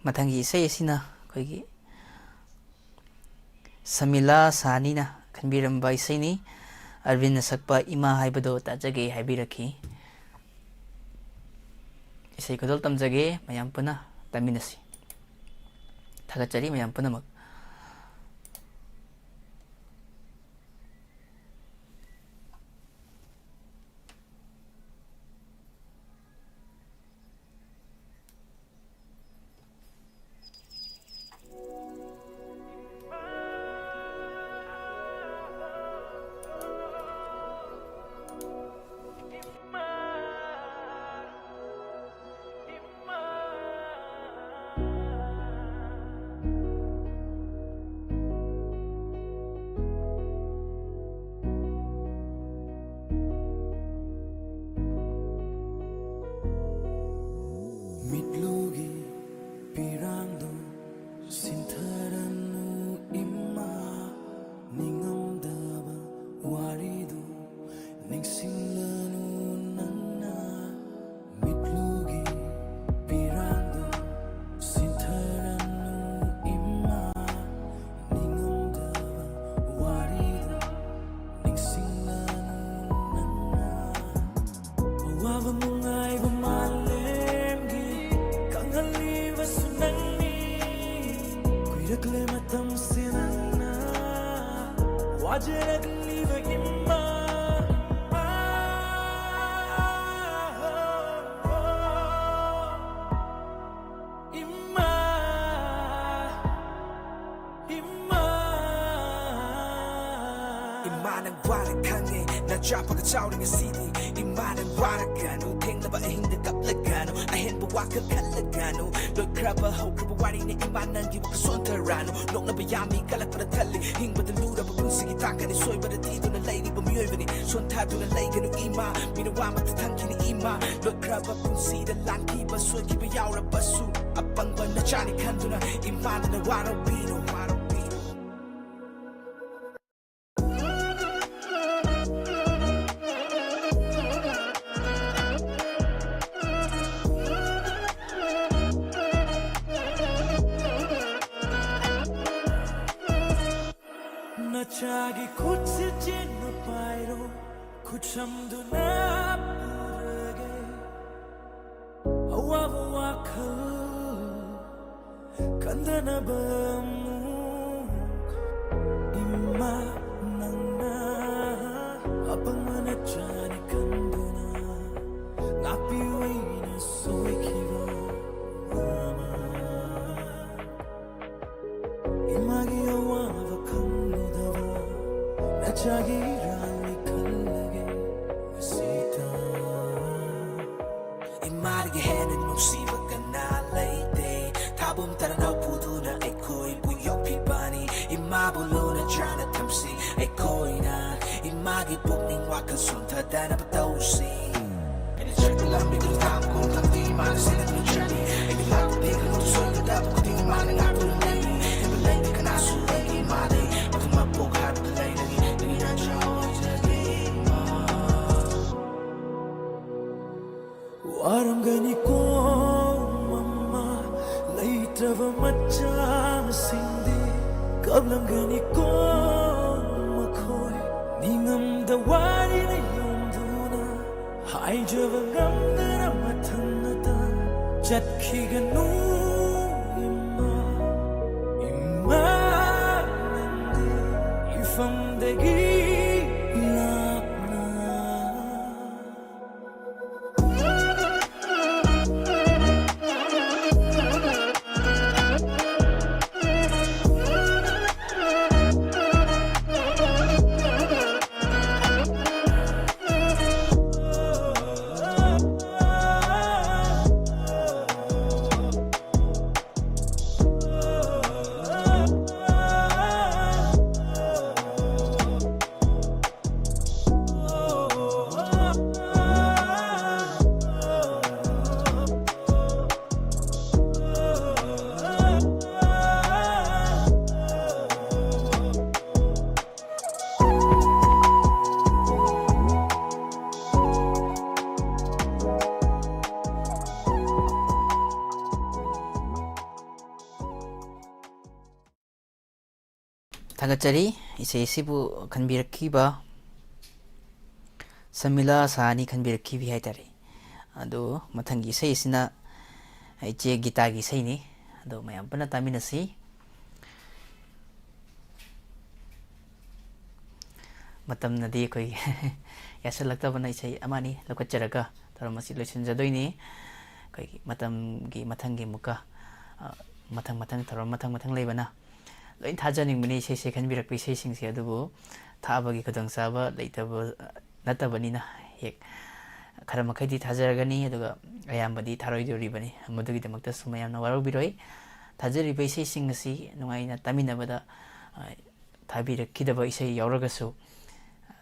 ꯃꯊꯪꯒꯤ ꯏꯁꯩ ꯑꯁꯤꯅ ꯑꯩꯈꯣꯏꯒꯤ ꯁꯃꯤꯂꯥ ꯁꯥꯍꯅꯤꯅ ꯈꯟꯕꯤꯔꯝꯕ ꯏꯁꯩꯅꯤ꯫ ꯑꯔꯕꯤꯟꯅ ꯁꯛꯄ ꯏꯃꯥ ꯍꯥꯏꯕꯗꯣ ꯇꯥꯖꯒꯦ ꯍꯥꯏꯕꯤꯔꯛꯈꯤ꯫ ꯏꯁꯩ ꯈꯨꯗꯣꯜ ꯇꯝꯖꯒꯦ, ꯃꯌꯥꯝ ꯄꯨꯟꯅ ꯇꯥꯃꯤꯟꯅꯁꯤ꯫ ꯊꯥꯒꯠꯆꯔꯤ ꯃꯌꯥꯝ ꯄꯨꯝꯅꯃꯛ꯫ ꯅꯨꯡꯉꯥꯏꯕ ꯃꯥꯂꯦꯝꯒꯤ ꯀꯪꯍꯜꯂꯤꯕꯁꯨ ꯅꯪꯅꯤ꯫ ꯀꯨꯏꯔꯛꯂꯦ ꯃꯇꯝꯁꯦ ꯅꯪꯅ ꯋꯥꯖꯔꯛꯂꯤꯕ ꯏꯃꯥ꯫ ꯏꯃꯥ, ꯏꯃꯥ, ꯏꯃꯥ, ꯅꯪ ꯋꯥꯔꯦ ꯈꯪꯉꯦ, ꯅꯆꯥ ꯄꯣꯛꯑꯒ ꯆꯥꯎꯔꯤ ꯉꯁꯤꯗꯤ꯫ ꯏꯃꯥ, ꯅꯪ ꯋꯥꯔꯒꯅꯨ, ꯊꯦꯡꯂꯕ ꯑꯍꯤꯡꯗ ꯀꯞꯂꯒꯅꯨ, ꯑꯍꯦꯟꯕ ꯋꯥꯈꯜ ꯈꯜꯂꯒꯅꯨ꯫ ꯂꯣꯏꯈ꯭ꯔꯕ ꯍꯧꯈ꯭ꯔꯕ ꯋꯥꯔꯤꯅꯦ ꯏꯃꯥ, ꯅꯪꯒꯤ ꯋꯥꯈꯜ ꯁꯣꯟꯊꯔꯅꯨ꯫ ꯅꯣꯛꯅꯕ ꯌꯥꯝꯃꯤ ꯀꯜꯂꯛꯄꯗ ꯊꯜꯂꯤ, ꯍꯤꯡꯕꯗ ꯂꯨꯔꯕ ꯄꯨꯟꯁꯤꯒꯤ ꯇꯥꯡꯀꯛꯅꯤ꯫ ꯁꯣꯏꯕꯗ ꯊꯤꯗꯨꯅ ꯂꯩꯔꯤꯕ ꯃꯤꯑꯣꯏꯕꯅꯤ, ꯁꯣꯟꯊꯗꯨꯅ ꯂꯩꯒꯅꯨ ꯏꯃꯥ, ꯃꯤꯅ ꯋꯥ ꯑꯃꯠꯇ ꯊꯝꯈꯤꯅꯤ ꯏꯃꯥ꯫ ꯂꯣꯏꯈ꯭ꯔꯕ ꯄꯨꯟꯁꯤꯗ ꯂꯥꯟꯈꯤꯕ ꯁꯣꯏꯈꯤꯕ ꯌꯥꯎꯔꯕꯁꯨ, ꯑꯄꯪꯕ ꯅꯆꯥꯅꯤ ꯈꯟꯗꯨꯅ ꯏꯃꯥꯗꯅ ꯋꯥꯔꯧꯕꯤꯅꯨ, ꯋꯥꯔꯧꯕꯤꯅꯨ꯫ ꯅꯆꯥꯒꯤ ꯈꯨꯠꯁꯦ ꯆꯦꯟꯕ ꯄꯥꯏꯔꯣ, ꯈꯨꯠꯁꯝꯗꯨꯅ ꯄꯨꯔꯒꯦ꯫ ꯑꯋꯥꯕ ꯋꯥꯈꯜ ꯀꯟꯗꯅꯕ ꯑꯃꯨꯛ ꯏꯃꯥ ꯅꯪꯅ ꯑꯄꯪꯕ ꯅꯆꯥꯅꯤ ꯈꯟꯗꯨꯅ ꯉꯥꯛꯄꯤꯌꯨ ꯑꯩꯅ ꯁꯣꯏꯈꯤꯕ ꯑꯃ꯫ ꯏꯃꯥꯒꯤ ꯑꯋꯥꯕ ꯈꯪꯂꯨꯗꯕ ꯅꯆꯥꯒꯤ ꯏꯔꯥꯜꯅꯤ ꯈꯜꯂꯒꯦ ꯉꯁꯤꯇ꯫ ꯏꯃꯥꯗꯒꯤ ꯍꯦꯟꯅ ꯅꯨꯡꯁꯤꯕ ꯀꯅꯥ ꯂꯩꯇꯦ꯫ ꯊꯥꯕꯨꯝ ꯇꯔꯥꯅꯥꯎ ꯄꯨꯗꯨꯅ ꯑꯩꯈꯣꯏꯕꯨ ꯌꯣꯛꯄꯤꯕꯅꯤ꯫ ꯏꯃꯥꯕꯨ ꯂꯨꯅ ꯆꯥꯅ ꯊꯝꯁꯤ ꯑꯩꯈꯣꯏꯅ꯫ ꯏꯃꯥꯒꯤ ꯄꯨꯛꯅꯤꯡ ꯋꯥꯈꯜ ꯁꯣꯟꯊꯗꯅꯕ ꯇꯧꯁꯤ꯫ ꯑꯩꯅ ꯆꯠꯄ ꯂꯝꯕꯤꯗꯨ ꯊꯥꯡ ꯈꯣꯡ ꯊꯥꯡꯗꯤ ꯏꯃꯥꯅ ꯁꯦꯟꯅꯗꯨꯅ ꯆꯠꯂꯤ꯫ ꯑꯩꯒꯤ ꯂꯥꯛꯄꯗꯤ ꯈꯪꯍꯧ ꯁꯣꯏꯗ ꯊꯕꯛ ꯈꯨꯗꯤꯡ ꯏꯃꯥꯅ ꯉꯥꯛꯇꯨꯅ ꯂꯩꯔꯤ꯫ ꯍꯦꯟꯕ ꯂꯩꯇꯦ ꯀꯅꯥꯁꯨ ꯑꯩꯒꯤ ꯏꯃꯥꯗꯩ꯫ ꯃꯊꯨꯝ ꯃꯄꯣꯛ ꯍꯥꯏꯕꯗ ꯂꯩꯔꯒꯦ ꯅꯪꯒꯤ ꯅꯆꯥ ꯑꯣꯏꯖꯒꯦ ꯏꯃꯥ꯫ ꯋꯥꯔꯝꯒꯅꯤꯀꯣ ꯃꯃꯥ, ꯂꯩꯇ꯭ꯔꯕ ꯃꯆꯥꯁꯤꯡꯗꯤ ꯀꯞꯂꯝꯒꯅꯤꯀꯣ ꯃꯈꯣꯏ꯫ ꯅꯤꯡꯉꯝꯗ ꯋꯥꯔꯤꯅ ꯌꯣꯝꯗꯨꯅ ꯉꯥꯏꯖꯕ ꯉꯝꯗꯅ ꯃꯊꯪ ꯃꯊꯪ ꯆꯠꯈꯤꯒꯅꯨ, ꯏꯃꯥ, ꯏꯃꯥ, ꯅꯪꯗꯤ ꯏꯐꯝꯗꯒꯤ ꯂꯥꯞꯅ꯫ ꯊꯥꯒꯠꯆꯔꯤ꯫ ꯏꯁꯩ ꯑꯁꯤꯕꯨ ꯈꯟꯕꯤꯔꯛꯈꯤꯕ ꯁꯃꯤꯂꯥ ꯁꯥꯍꯥꯅꯤ ꯈꯟꯕꯤꯔꯛꯈꯤꯕꯤ ꯍꯥꯏ ꯇꯥꯔꯦ꯫ ꯑꯗꯨ ꯃꯊꯪꯒꯤ ꯏꯁꯩ ꯑꯁꯤꯅ ꯏꯆꯦ ꯒꯤꯇꯥꯒꯤ ꯏꯁꯩꯅꯤ꯫ ꯑꯗꯨ ꯃꯌꯥꯝ ꯄꯨꯟꯅ ꯇꯥꯃꯤꯟꯅꯁꯤ꯫ ꯃꯇꯝꯅꯗꯤ ꯑꯩꯈꯣꯏ ꯌꯥꯁꯤꯜꯂꯛꯇꯕꯅ ꯏꯁꯩ ꯑꯃꯅꯤ ꯂꯧꯈꯠꯆꯔꯒ ꯊꯧꯔꯝ ꯑꯁꯤ ꯂꯣꯏꯁꯤꯟꯖꯗꯣꯏꯅꯤ꯫ ꯑꯩꯈꯣꯏꯒꯤ ꯃꯇꯝꯒꯤ ꯃꯊꯪꯒꯤ ꯑꯃꯨꯛꯀ, ꯑ, ꯃꯊꯪ ꯃꯊꯪ ꯊꯧꯔꯝ ꯃꯊꯪ ꯃꯊꯪ ꯂꯩꯕꯅ ꯂꯣꯏ ꯊꯥꯖꯅꯤꯡꯕꯅꯤ ꯏꯁꯩꯁꯦ ꯈꯟꯕꯤꯔꯛꯄ ꯏꯁꯩꯁꯤꯡꯁꯦ꯫ ꯑꯗꯨꯕꯨ ꯊꯥꯕꯒꯤ ꯈꯨꯗꯣꯡꯆꯥꯕ ꯂꯩꯇꯕ ꯅꯠꯇꯕꯅꯤꯅ ꯍꯦꯛ ꯈꯔ ꯃꯈꯩꯗꯤ ꯊꯥꯖꯔꯒꯅꯤ, ꯑꯗꯨꯒ ꯑꯌꯥꯝꯕꯗꯤ ꯊꯥꯔꯣꯏꯗꯣꯔꯤꯕꯅꯤ꯫ ꯃꯗꯨꯒꯤꯗꯃꯛꯇꯁꯨ ꯃꯌꯥꯝꯅ ꯋꯥꯔꯧꯕꯤꯔꯣꯏ꯫ ꯊꯥꯖꯔꯤꯕ ꯏꯁꯩꯁꯤꯡ ꯑꯁꯤ ꯅꯨꯡꯉꯥꯏꯅ ꯇꯥꯃꯤꯟꯅꯕꯗ, ꯑ, ꯊꯥꯕꯤꯔꯛꯈꯤꯗꯕ ꯏꯁꯩ ꯌꯥꯎꯔꯒꯁꯨ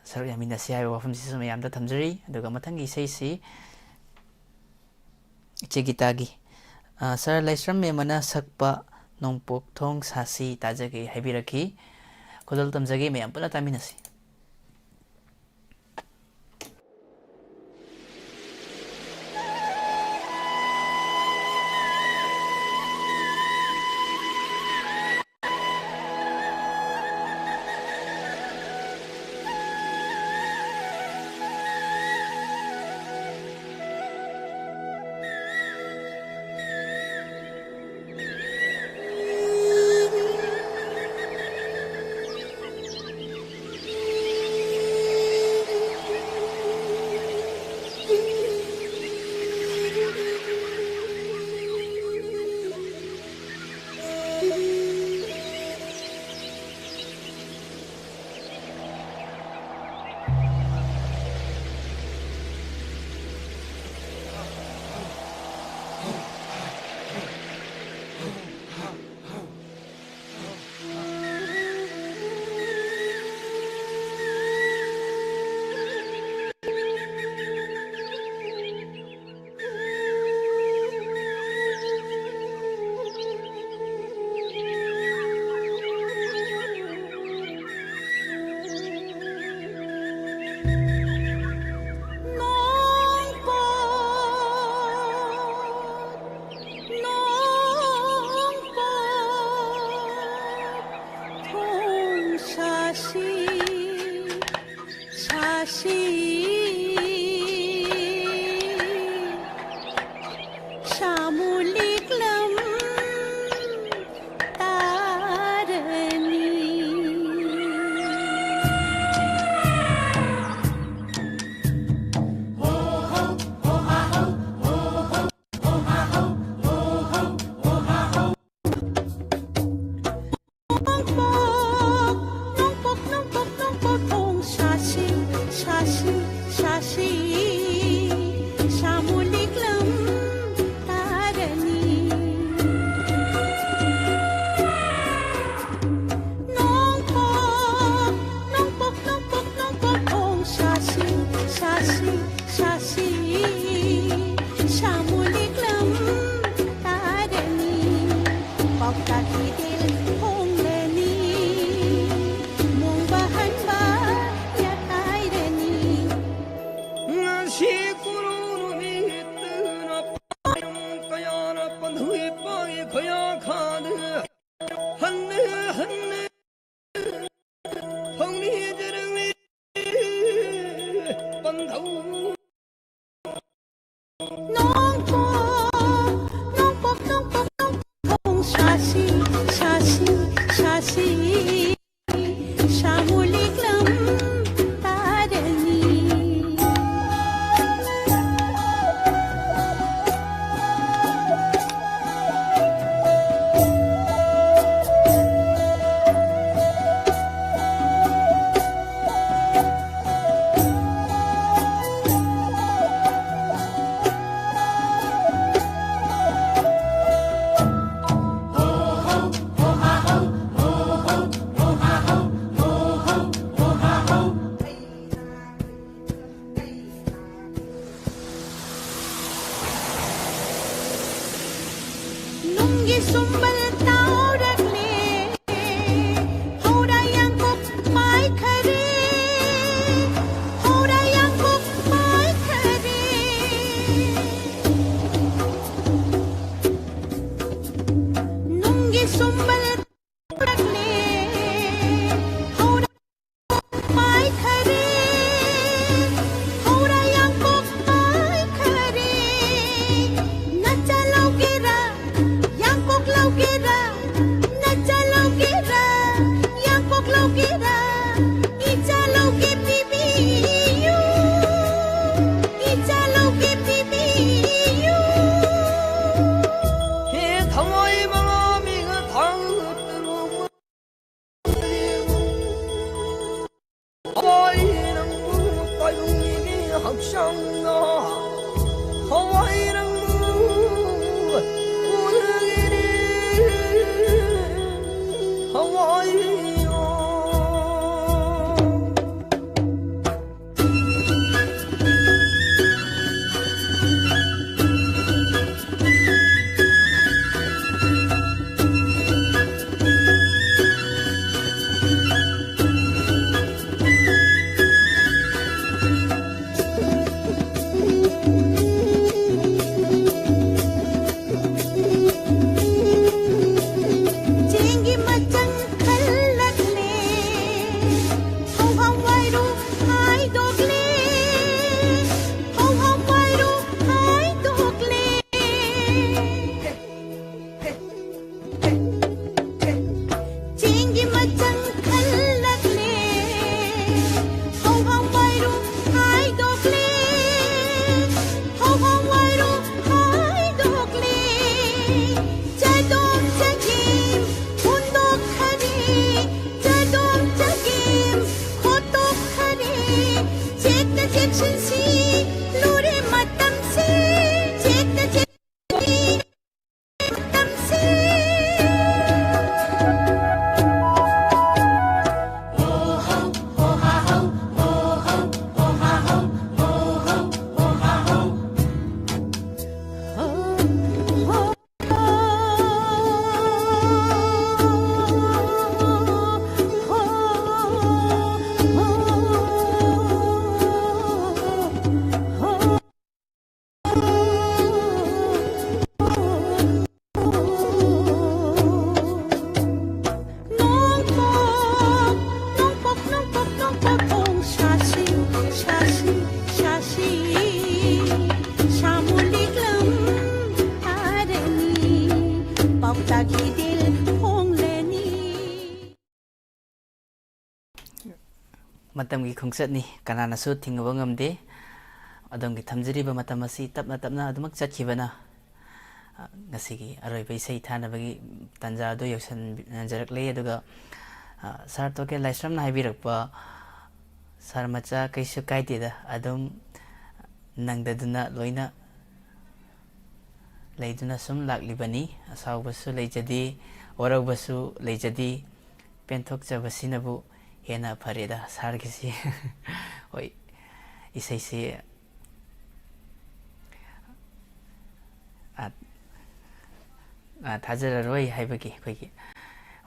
ꯁꯔꯨꯛ ꯌꯥꯃꯤꯟꯅꯁꯤ ꯍꯥꯏꯕ ꯋꯥꯐꯝꯁꯤꯁꯨ ꯃꯌꯥꯝꯗ ꯊꯝꯖꯔꯤ꯫ ꯑꯗꯨꯒ ꯃꯊꯪꯒꯤ ꯏꯁꯩꯁꯤ ꯏꯆꯦ ꯒꯤꯇꯥꯒꯤ, ꯑ, ꯁꯥꯔ ꯂꯥꯏꯁ꯭ꯔꯝ ꯃꯦꯝꯃꯅ ꯁꯛꯄ ꯅꯣꯡꯄꯣꯛ ꯊꯣꯡ ꯁꯥꯁꯤ ꯇꯥꯖꯒꯦ ꯍꯥꯏꯕꯤꯔꯛꯈꯤ꯫ ꯈꯨꯗꯣꯜ ꯇꯝꯖꯒꯦ, ꯃꯌꯥꯝ ꯄꯨꯟꯅ ꯇꯥꯃꯤꯟꯅꯁꯤ꯫ ꯆꯥꯂꯧꯒꯦ ꯄꯤꯕꯤꯌꯨ꯫ ꯍꯦ ꯊꯋꯥꯏ ꯃꯉꯥ ꯃꯤꯒ ꯊꯥꯡ ꯍꯋꯥꯏ ꯅꯪꯕꯨ ꯄꯥꯏꯕꯨꯡꯒꯤ ꯍꯛꯆꯥꯡꯗ ꯍꯋꯥꯏ ꯅꯪꯕꯨ ꯎꯔꯒꯦꯅꯦ ꯍꯋꯥꯏ꯫ ꯆꯦꯡꯒꯤ ꯃꯆꯪ ꯈꯜꯂꯛꯂꯦ꯫ ꯍꯧ ꯍꯋꯥꯏꯔꯨ ꯍꯥꯏꯗꯣꯛꯂꯦ꯫ ꯍꯧ ꯍꯋꯥꯏꯔꯨ ꯍꯥꯏꯗꯣꯛꯂꯦ꯫ ꯆꯦꯡꯒꯤ ꯃꯆꯪ ꯈꯜꯂꯛꯂꯦ꯫ ꯍꯧ ꯍꯋꯥꯏꯔꯨ ꯍꯥꯏꯗꯣꯛꯂꯦ꯫ ꯍꯧ ꯍꯋꯥꯏꯔꯨ ꯍꯥꯏꯗꯣꯛꯂꯦ꯫ ꯆꯥꯗꯣꯡ ꯆꯒꯦꯝ ꯍꯨꯟꯗꯣꯛꯈꯔꯦ꯫ ꯆꯥꯗꯣꯡ ꯆꯒꯦꯝ ꯈꯣꯠꯇꯣꯛꯈꯔꯦ꯫ ꯆꯦꯛꯇ ꯆꯦꯛꯁꯤꯟꯁꯤ ꯂꯨꯔꯦ ꯃꯇꯝꯁꯦ꯫ ꯆꯦꯛꯇ ꯆꯦꯛꯁꯤꯟꯁꯤ ꯃꯇꯝꯁꯦ꯫ ꯅꯣꯡꯄꯣꯛ, ꯅꯣꯡꯄꯣꯛ, ꯅꯣꯡꯄꯣꯛ, ꯅꯣꯡꯄꯣꯛ ꯈꯣꯡ ꯁꯥꯁꯤ, ꯁꯥꯁꯤ, ꯁꯥꯁꯤ꯫ ꯁꯥꯃꯨ ꯂꯤꯛꯂꯝ ꯊꯥꯔꯅꯤ, ꯄꯥꯎꯇꯥꯛ ꯏꯗꯤꯜ ꯐꯣꯡꯂꯅꯤ꯫ ꯃꯇꯝꯒꯤ ꯈꯣꯡꯆꯠꯅꯤ, ꯀꯅꯥꯅꯁꯨ ꯊꯤꯡꯉꯨꯕ ꯉꯝꯗꯦ꯫ ꯑꯗꯣꯝꯒꯤ ꯊꯝꯖꯔꯤꯕ ꯃꯇꯝ ꯑꯁꯤ ꯇꯞꯅ ꯇꯞꯅ ꯑꯗꯨꯃꯛ ꯆꯠꯈꯤꯕꯅ, ꯑ, ꯉꯁꯤꯒꯤ ꯑꯔꯣꯏꯕ ꯏꯁꯩ ꯊꯥꯅꯕꯒꯤ ꯇꯥꯟꯖꯥ ꯑꯗꯨ ꯌꯧꯁꯤꯟꯖꯔꯛꯂꯦ꯫ ꯑꯗꯨꯒ, ꯑ, ꯁꯥꯔ ꯇꯣꯀꯦꯜ ꯂꯥꯏꯁ꯭ꯔꯝꯅ ꯍꯥꯏꯕꯤꯔꯛꯄ, "ꯁꯥꯔ ꯃꯆꯥ, ꯀꯩꯁꯨ ꯀꯥꯏꯗꯦꯗ, ꯑꯗꯨꯝ ꯅꯪꯗꯗꯨꯅ ꯂꯣꯏꯅ ꯂꯩꯗꯨꯅ ꯁꯨꯝ ꯂꯥꯛꯂꯤꯕꯅꯤ꯫ ꯑꯁꯥꯎꯕꯁꯨ ꯂꯩꯖꯗꯦ, ꯋꯥꯔꯧꯕꯁꯨ ꯂꯩꯖꯗꯦ, ꯄꯦꯟꯊꯣꯛꯆꯕꯁꯤꯅꯕꯨ ꯍꯦꯟꯅ ꯐꯔꯦꯗ ꯁꯥꯔꯒꯤꯁꯤ꯫" ꯍꯣꯏ, ꯏꯁꯩꯁꯤ, ꯑ, ꯑ, ꯊꯥꯖꯔꯔꯣꯏ ꯍꯥꯏꯕꯒꯤ ꯑꯩꯈꯣꯏꯒꯤ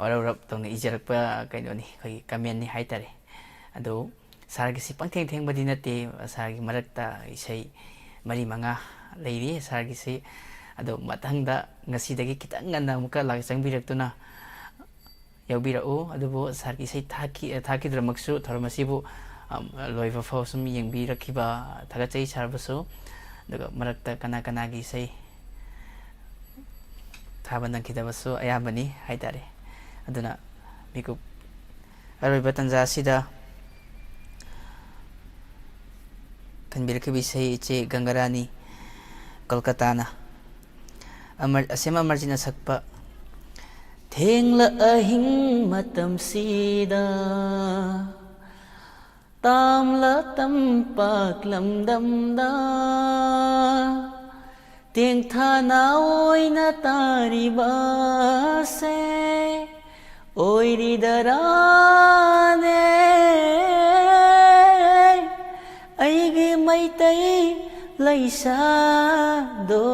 ꯋꯥꯔꯧꯔꯞ ꯇꯧꯅ ꯏꯖꯔꯛꯄ ꯀꯩꯅꯣꯅꯤ, ꯑꯩꯈꯣꯏꯒꯤ ꯀꯃꯦꯟꯅꯤ ꯍꯥꯏ ꯇꯥꯔꯦ꯫ ꯑꯗꯨ ꯁꯥꯔꯒꯤꯁꯤ ꯄꯪꯊꯦꯡ ꯊꯦꯡꯕꯗꯤ ꯅꯠꯇꯦ, ꯁꯥꯔꯒꯤ ꯃꯔꯛꯇ ꯏꯁꯩ ꯃꯔꯤ ꯃꯉꯥ ꯂꯩꯔꯤ ꯁꯥꯔꯒꯤꯁꯤ꯫ ꯑꯗꯣ ꯃꯊꯪꯗ ꯉꯁꯤꯗꯒꯤ ꯈꯤꯇꯪ ꯉꯟꯅ ꯑꯃꯨꯛꯀ ꯂꯥꯛ ꯆꯪꯕꯤꯔꯛꯇꯨꯅ ꯌꯥꯎꯕꯤꯔꯛꯎ꯫ ꯑꯗꯨꯕꯨ ꯁꯥꯔꯒꯤ ꯏꯁꯩ ꯊꯥꯈꯤ-, ꯊꯥꯈꯤꯗ꯭ꯔꯃꯛꯁꯨ ꯊꯧꯔꯝ ꯑꯁꯤꯕꯨ, ꯑꯝ, ꯂꯣꯏꯕ ꯐꯥꯎ ꯁꯨꯝ ꯌꯦꯡꯕꯤꯔꯛꯈꯤꯕ ꯊꯥꯒꯠꯆꯩ ꯁꯥꯔꯕꯨꯁꯨ꯫ ꯑꯗꯨꯒ ꯃꯔꯛꯇ ꯀꯅꯥ ꯀꯅꯥꯒꯤ ꯏꯁꯩ ꯊꯥꯕ ꯅꯪꯈꯤꯗꯕꯁꯨ ꯑꯌꯥꯝꯕꯅꯤ ꯍꯥꯏ ꯇꯥꯔꯦ꯫ ꯑꯗꯨꯅ ꯃꯤꯀꯨꯞ ꯑꯔꯣꯏꯕ ꯇꯥꯟꯖꯥ ꯑꯁꯤꯗ ꯈꯟꯕꯤꯔꯛꯈꯤꯕ ꯏꯁꯩ ꯏꯆꯦ ꯒꯪꯒꯥꯔꯥꯅꯤ, ꯀꯣꯜꯀꯇꯥꯅ꯫ ꯑꯃꯔ-, ꯑꯁꯦꯝ ꯑꯃꯔꯖꯤꯠꯅ ꯁꯛꯄ "ꯊꯦꯡꯂ ꯑꯍꯤꯡ ꯃꯇꯝꯁꯤꯗ, ꯇꯥꯝꯂ ꯇꯝꯄꯥꯛ ꯂꯝꯗꯝꯗ, ꯇꯦꯡꯊꯥꯅ ꯑꯣꯏꯅ ꯇꯥꯔꯤꯕꯁꯦ ꯑꯣꯏꯔꯤꯗꯔꯥꯅꯦ? ꯑꯩꯒꯤ ꯃꯩꯇꯩ ꯂꯩꯁꯥꯗꯣ꯫"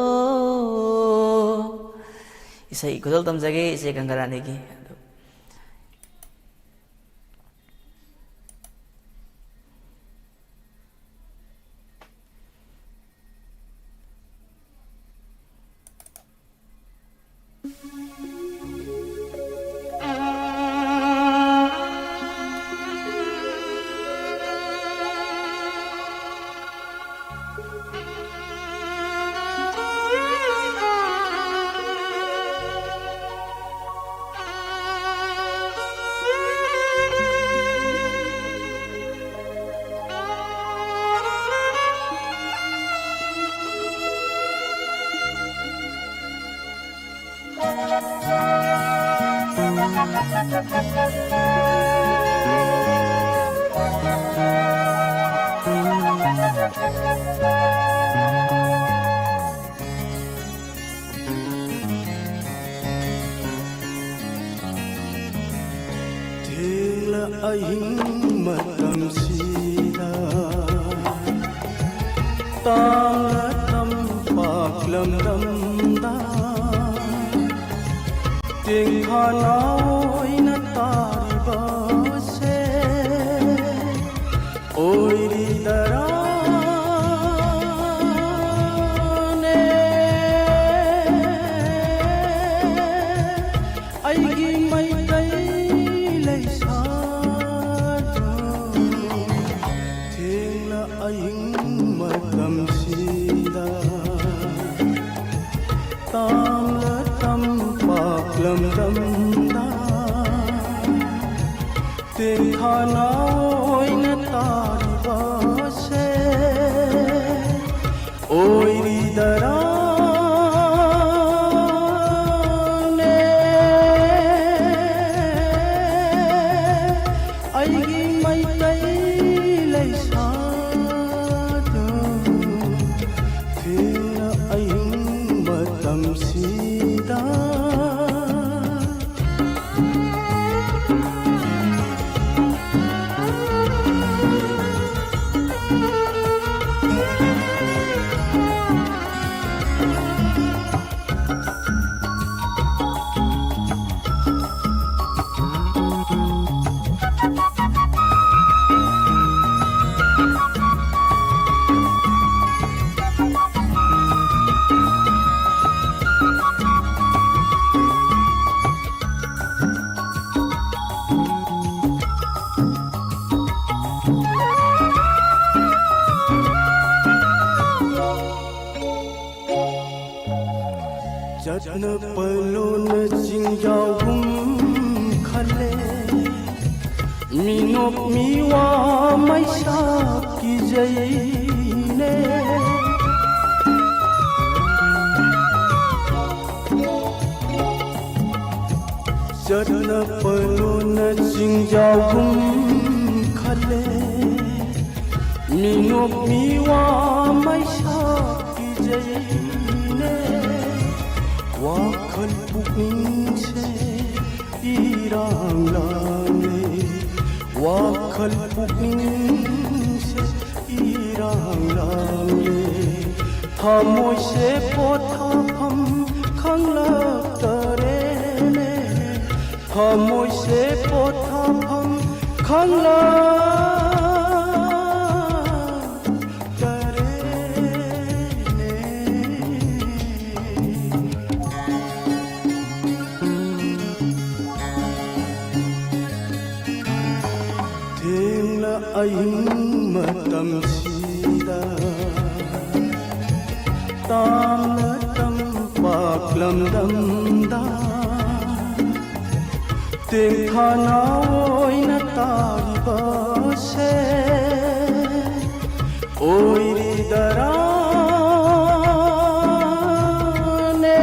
ꯏꯁꯩ ꯈꯨꯗꯣꯜ ꯇꯝꯖꯒꯦ ꯏꯆꯦ ꯒꯪꯒꯥꯔꯥꯅꯤꯒꯤ꯫ ꯑꯗꯨ ꯊꯦꯡꯂ ꯑꯍꯤꯡ ꯃꯇꯝꯁꯤꯗ ꯇꯥꯡꯂ ꯇꯝꯄꯥꯛ ꯂꯝꯗꯝꯗ ꯇꯦꯡꯊꯥꯅ ꯑꯣꯏꯅ ꯇꯥꯔꯤꯕꯁꯦ ꯑꯣꯏꯔꯤꯗꯔꯥꯅꯦ? ꯑꯩꯒꯤ ꯃꯩꯇꯩ ꯂꯩꯁꯥꯗꯣ ꯊꯦꯡꯂ ꯑꯍꯤꯡ ꯃꯇꯝꯁꯤꯗ ꯇꯥꯡꯂ ꯇꯝꯄꯥꯛ ꯂꯝꯗꯝꯗ ꯇꯦꯡꯊꯥꯅ ꯑꯣꯏꯅ ꯇꯥꯔꯤꯕꯁꯦ ꯑꯣꯏꯔꯤꯗꯔꯥꯅꯦ? ꯑꯩꯒꯤ ꯃꯩꯇꯩ ꯂꯩꯁꯥꯗꯣ ꯊꯦꯡꯅ ꯑꯍꯤꯡ ꯃꯇꯝꯁꯤꯗ ꯆꯠꯅ ꯄꯂꯣꯅ ꯆꯤꯡꯖꯥꯎꯒꯨꯝ ꯈꯜꯂꯦ, ꯃꯤꯅꯣꯛ ꯃꯤꯋꯥ ꯃꯩꯁꯥ ꯀꯤꯖꯩꯅꯦ꯫ ꯆꯠꯅ ꯄꯂꯣꯅ ꯆꯤꯡꯖꯥꯎꯒꯨꯝ ꯈꯜꯂꯦ꯫ ꯃꯤꯅꯣꯛ ꯃꯤꯋꯥ ꯃꯩꯁꯥ ꯄꯤꯖꯩꯅꯦ꯫ ꯋꯥꯈꯜ ꯄꯨꯛꯅꯤꯡꯁꯦ ꯏꯔꯥꯡ ꯂꯥꯡꯂꯦ꯫ ꯋꯥꯈꯜ ꯄꯨꯛꯅꯤꯡꯁꯦ ꯏꯔꯥꯡ ꯂꯥꯡꯂꯦ꯫ ꯊꯃꯣꯏꯁꯦ ꯄꯣꯊꯥꯐꯝ ꯈꯪꯂꯛꯇꯔꯦꯅꯦ꯫ ꯊꯃꯣꯏꯁꯦ ꯄꯣꯊꯥꯐꯝ ꯈꯪꯂꯛꯇꯔꯦꯅꯦ꯫ ꯊꯦꯡꯂ ꯑꯍꯤꯡ ꯃꯇꯝꯁꯤꯗ ꯇꯥꯝꯅ ꯇꯝꯄꯥꯛ ꯂꯝꯗꯝꯗ ꯇꯦꯡꯊꯥꯅ ꯑꯣꯏꯅ ꯇꯥꯔꯤꯕꯁꯦ ꯑꯣꯏꯔꯤꯗꯔꯥꯅꯦ?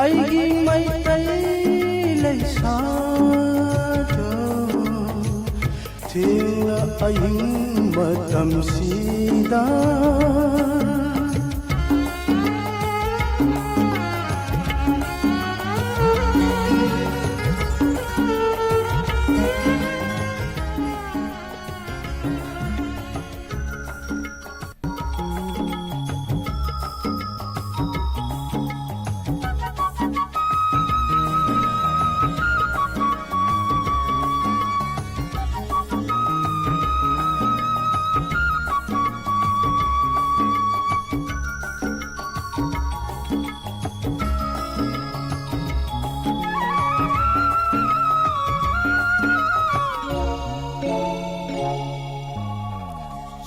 ꯑꯩꯒꯤ ꯃꯩꯇꯩ ꯂꯩꯁꯥꯗꯣ ꯊꯦꯡꯂ ꯑꯍꯤꯡ ꯃꯇꯝꯁꯤꯗ꯫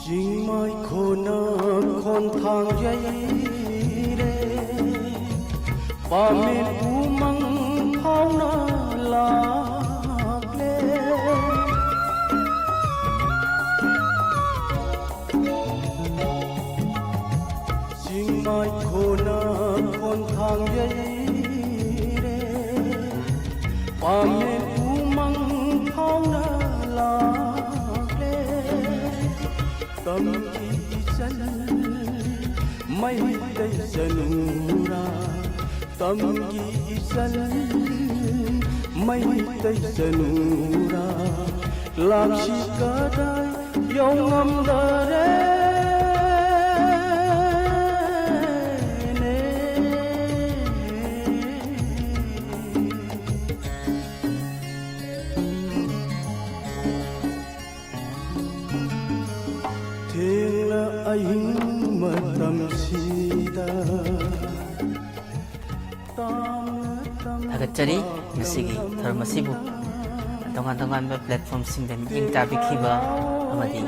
ꯆꯤꯡꯃꯥꯏ ꯈꯣꯟꯅ ꯈꯣꯟꯊꯥꯡ ꯌꯩꯔꯦ, ꯄꯥꯃꯦꯟ ꯎꯃꯪ ꯐꯥꯎꯅ ꯂꯥꯛꯂꯦ꯫ ꯆꯤꯡꯃꯥꯏ ꯈꯣꯟꯅ ꯈꯣꯟꯊꯥꯡ ꯌꯩꯔꯦ, ꯄꯥꯝꯃꯦ ꯎꯃꯪ ꯐꯥꯎꯅ ꯂꯥꯛꯂꯦ꯫ ꯇꯝꯒꯤ ꯏꯆꯜ ꯃꯩꯇꯩ ꯆꯅꯨꯔꯥ, ꯇꯝꯒꯤ ꯏꯆꯜ ꯃꯩꯇꯩ ꯆꯅꯨꯔꯥ, ꯂꯥꯛꯁꯤ ꯀꯗꯥꯏ ꯌꯧꯉꯝꯗꯔꯦꯅꯦ꯫ ꯊꯦꯡꯂ ꯑꯍꯤꯡ ꯃꯇꯝꯁꯤꯗ ꯊꯥꯒꯠꯆꯔꯤ꯫ ꯉꯁꯤꯒꯤ ꯊꯧꯔꯝ ꯑꯁꯤꯕꯨ ꯇꯣꯉꯥꯟ ꯇꯣꯉꯥꯟꯕ platformꯁꯤꯡꯗ ꯃꯤꯠꯌꯦꯡ ꯇꯥꯕꯤꯈꯤꯕ ꯑꯃꯗꯤ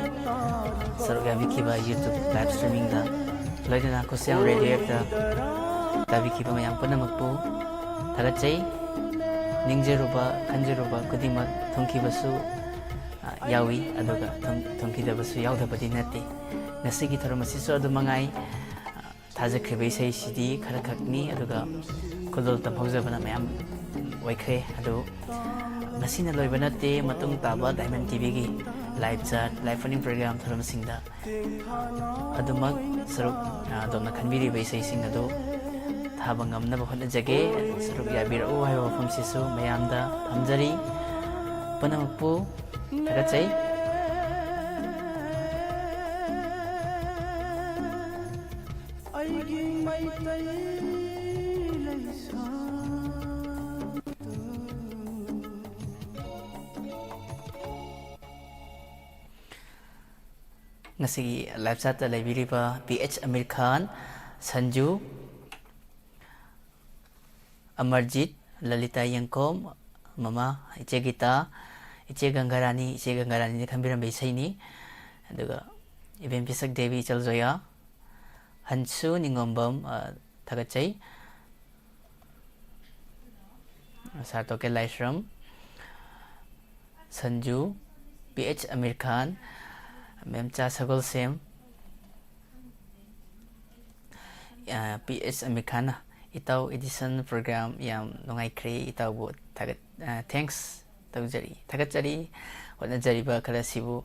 ꯁꯔꯨꯛ ꯌꯥꯕꯤꯈꯤꯕ YouTube live streamingꯗ, ꯂꯣꯏꯅꯅ ꯈꯨꯠꯁꯦꯝ Radio Appꯇ ꯇꯥꯕꯤꯈꯤꯕ ꯃꯌꯥꯝ ꯄꯨꯝꯅꯃꯛꯄꯨ ꯊꯥꯒꯠꯆꯩ꯫ ꯅꯤꯡꯖꯔꯨꯕ, ꯈꯟꯖꯔꯨꯕ ꯈꯨꯗꯤꯡꯃꯛ ꯊꯨꯡꯈꯤꯕꯁꯨ, ꯑ, ꯌꯥꯎꯏ, ꯑꯗꯨꯒ ꯊꯨꯡ-, ꯊꯨꯡꯈꯤꯗꯕꯁꯨ ꯌꯥꯎꯗꯕꯗꯤ ꯅꯠꯇꯦ꯫ ꯉꯁꯤꯒꯤ ꯊꯧꯔꯝ ꯑꯁꯤꯁꯨ ꯑꯗꯨꯝ ꯃꯉꯥꯏ꯫ ꯊꯥꯖꯈ꯭ꯔꯤꯕ ꯏꯁꯩꯁꯤꯗꯤ ꯈꯔ ꯈꯛꯅꯤ, ꯑꯗꯨꯒ ꯈꯨꯗꯣꯜ ꯇꯝꯍꯧꯖꯕꯅ ꯃꯌꯥꯝ ꯑꯣꯏꯈ꯭ꯔꯦ꯫ ꯑꯗꯨ ꯃꯁꯤꯅ ꯂꯣꯏꯕ ꯅꯠꯇꯦ, ꯃꯇꯨꯡ ꯇꯥꯕ Diamond TVꯒꯤ live chat, live phone-in program ꯊꯧꯔꯝꯁꯤꯡꯗ ꯑꯗꯨꯃꯛ ꯁꯔꯨꯛ, ꯑ, ꯑꯗꯣꯝꯅ ꯈꯟꯕꯤꯔꯤꯕ ꯏꯁꯩꯁꯤꯡ ꯑꯗꯨ ꯊꯥꯕ ꯉꯝꯅꯕ ꯍꯣꯠꯅꯖꯒꯦ꯫ ꯁꯔꯨꯛ ꯌꯥꯕꯤꯔꯛꯎ ꯍꯥꯏꯕ ꯋꯥꯐꯝꯁꯤꯁꯨ ꯃꯌꯥꯝꯗ ꯊꯝꯖꯔꯤ꯫ ꯄꯨꯝꯅꯃꯛꯄꯨ ꯊꯥꯒꯠꯆꯩ꯫ ꯑꯩꯒꯤ ꯃꯩꯇꯩ ꯂꯩꯁꯥ꯫ ꯉꯁꯤꯒꯤ live chatꯇ ꯂꯩꯕꯤꯔꯤꯕ ꯄꯤ ꯑꯩꯆ ꯑꯃꯤꯔ ꯈꯥꯟ, ꯁꯟꯖꯨ, ꯑꯃꯔꯖꯤꯠ, ꯂꯂꯤꯇꯥ ꯌꯦꯡꯈꯣꯝ, ꯃꯃꯥ, ꯏꯆꯦ ꯒꯤꯇꯥ, ꯏꯆꯦ ꯒꯪꯒꯥꯔꯥꯅꯤ, ꯏꯆꯦ ꯒꯪꯒꯥꯔꯥꯅꯤꯅ ꯈꯟꯕꯤꯔꯝꯕ ꯏꯁꯩꯅꯤ꯫ ꯑꯗꯨꯒ ꯏꯕꯦꯝ ꯄꯤꯁꯛ ꯗꯦꯕꯤ, ꯏꯆꯜ ꯖꯣꯌꯥ, ꯍꯟꯁꯨ ꯅꯤꯉꯣꯝꯕꯝ, ꯑ, ꯊꯥꯒꯠꯆꯩ꯫ ꯁꯥꯔ ꯇꯣꯀꯦꯜ ꯂꯥꯏꯁ꯭ꯔꯝ, ꯁꯟꯖꯨ, ꯄꯤ ꯑꯩꯆ ꯑꯃꯤꯔ ꯈꯥꯟ, ꯃꯦꯝꯆꯥ ꯁꯒꯣꯜꯁꯦꯝ, ꯑ, ꯄꯤ ꯑꯩꯆ ꯑꯃꯤꯔ ꯈꯥꯟꯅ ꯏꯇꯥꯎ, ꯏꯗꯤꯁꯟ ꯄ꯭ꯔꯣꯒ꯭ꯔꯥꯝ ꯌꯥꯝ ꯅꯨꯡꯉꯥꯏꯈ꯭ꯔꯦ꯫ ꯏꯇꯥꯎꯕꯨ ꯊꯥꯒꯠ-, ꯑ, thanks ꯇꯧꯖꯔꯤ, ꯊꯥꯒꯠꯆꯔꯤ꯫ ꯍꯣꯠꯅꯖꯔꯤꯕ ꯈꯔ ꯑꯁꯤꯕꯨ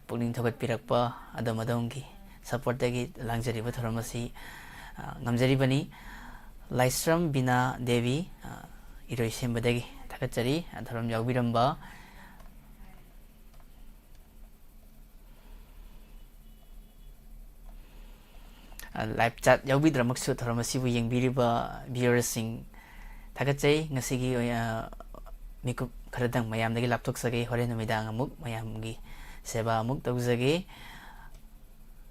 ꯄꯨꯛꯅꯤꯡ ꯊꯧꯒꯠꯄꯤꯔꯛꯄ ꯑꯗꯣꯝ ꯑꯗꯣꯝꯒꯤ supportꯇꯒꯤ ꯂꯥꯡꯖꯔꯤꯕ ꯊꯧꯔꯝ ꯑꯁꯤ, ꯑ, ꯉꯝꯖꯔꯤꯕꯅꯤ꯫ ꯂꯥꯏꯁ꯭ꯔꯝ ꯕꯤꯅꯥ ꯗꯦꯕꯤ, ꯑ, ꯏꯔꯣꯏꯁꯦꯝꯕꯗꯒꯤ ꯊꯥꯒꯠꯆꯔꯤ, ꯑ, ꯊꯧꯔꯝ ꯌꯥꯎꯕꯤꯔꯝꯕ꯫ ꯑ, live chat ꯌꯥꯎꯕꯤꯗ꯭ꯔꯃꯛꯁꯨ ꯊꯧꯔꯝ ꯑꯁꯤꯕꯨ ꯌꯦꯡꯕꯤꯔꯤꯕ viewerꯁꯤꯡ ꯊꯥꯒꯠꯆꯩ꯫ ꯉꯁꯤꯒꯤ ꯑꯣꯏꯅ ꯃꯤꯀꯨꯞ ꯈꯔꯗꯪ ꯃꯌꯥꯝꯗꯒꯤ ꯂꯥꯞꯊꯣꯛꯆꯒꯦ꯫ ꯍꯣꯔꯦꯟ ꯅꯨꯃꯤꯗꯥꯡ ꯑꯃꯨꯛ ꯃꯌꯥꯝꯒꯤ ꯁꯦꯕꯥ ꯑꯃꯨꯛ ꯇꯧꯖꯒꯦ꯫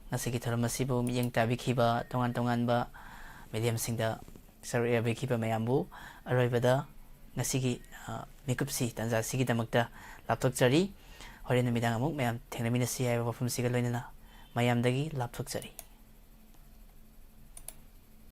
ꯉꯁꯤꯒꯤ ꯊꯧꯔꯝ ꯑꯁꯤꯕꯨ ꯃꯤꯠꯌꯦꯡ ꯇꯥꯕꯤꯈꯤꯕ ꯇꯣꯉꯥꯟ ꯇꯣꯉꯥꯟꯕ mediumꯁꯤꯡꯗ ꯁꯔꯨꯛ ꯌꯥꯕꯤꯈꯤꯕ ꯃꯌꯥꯝꯕꯨ ꯑꯔꯣꯏꯕꯗ ꯉꯁꯤꯒꯤ, ꯑ, ꯃꯤꯀꯨꯞꯁꯤ, ꯇꯥꯟꯖꯥꯁꯤꯒꯤꯗꯃꯛꯇ ꯂꯥꯞꯊꯣꯛꯆꯔꯤ꯫ ꯍꯣꯔꯦꯟ ꯅꯨꯃꯤꯗꯥꯡ ꯑꯃꯨꯛ ꯃꯌꯥꯝ ꯊꯦꯡꯅꯃꯤꯟꯅꯁꯤ ꯍꯥꯏꯕ ꯋꯥꯐꯝꯁꯤꯒ ꯂꯣꯏꯅꯅ ꯃꯌꯥꯝꯗꯒꯤ ꯂꯥꯞꯊꯣꯛꯆꯔꯤ꯫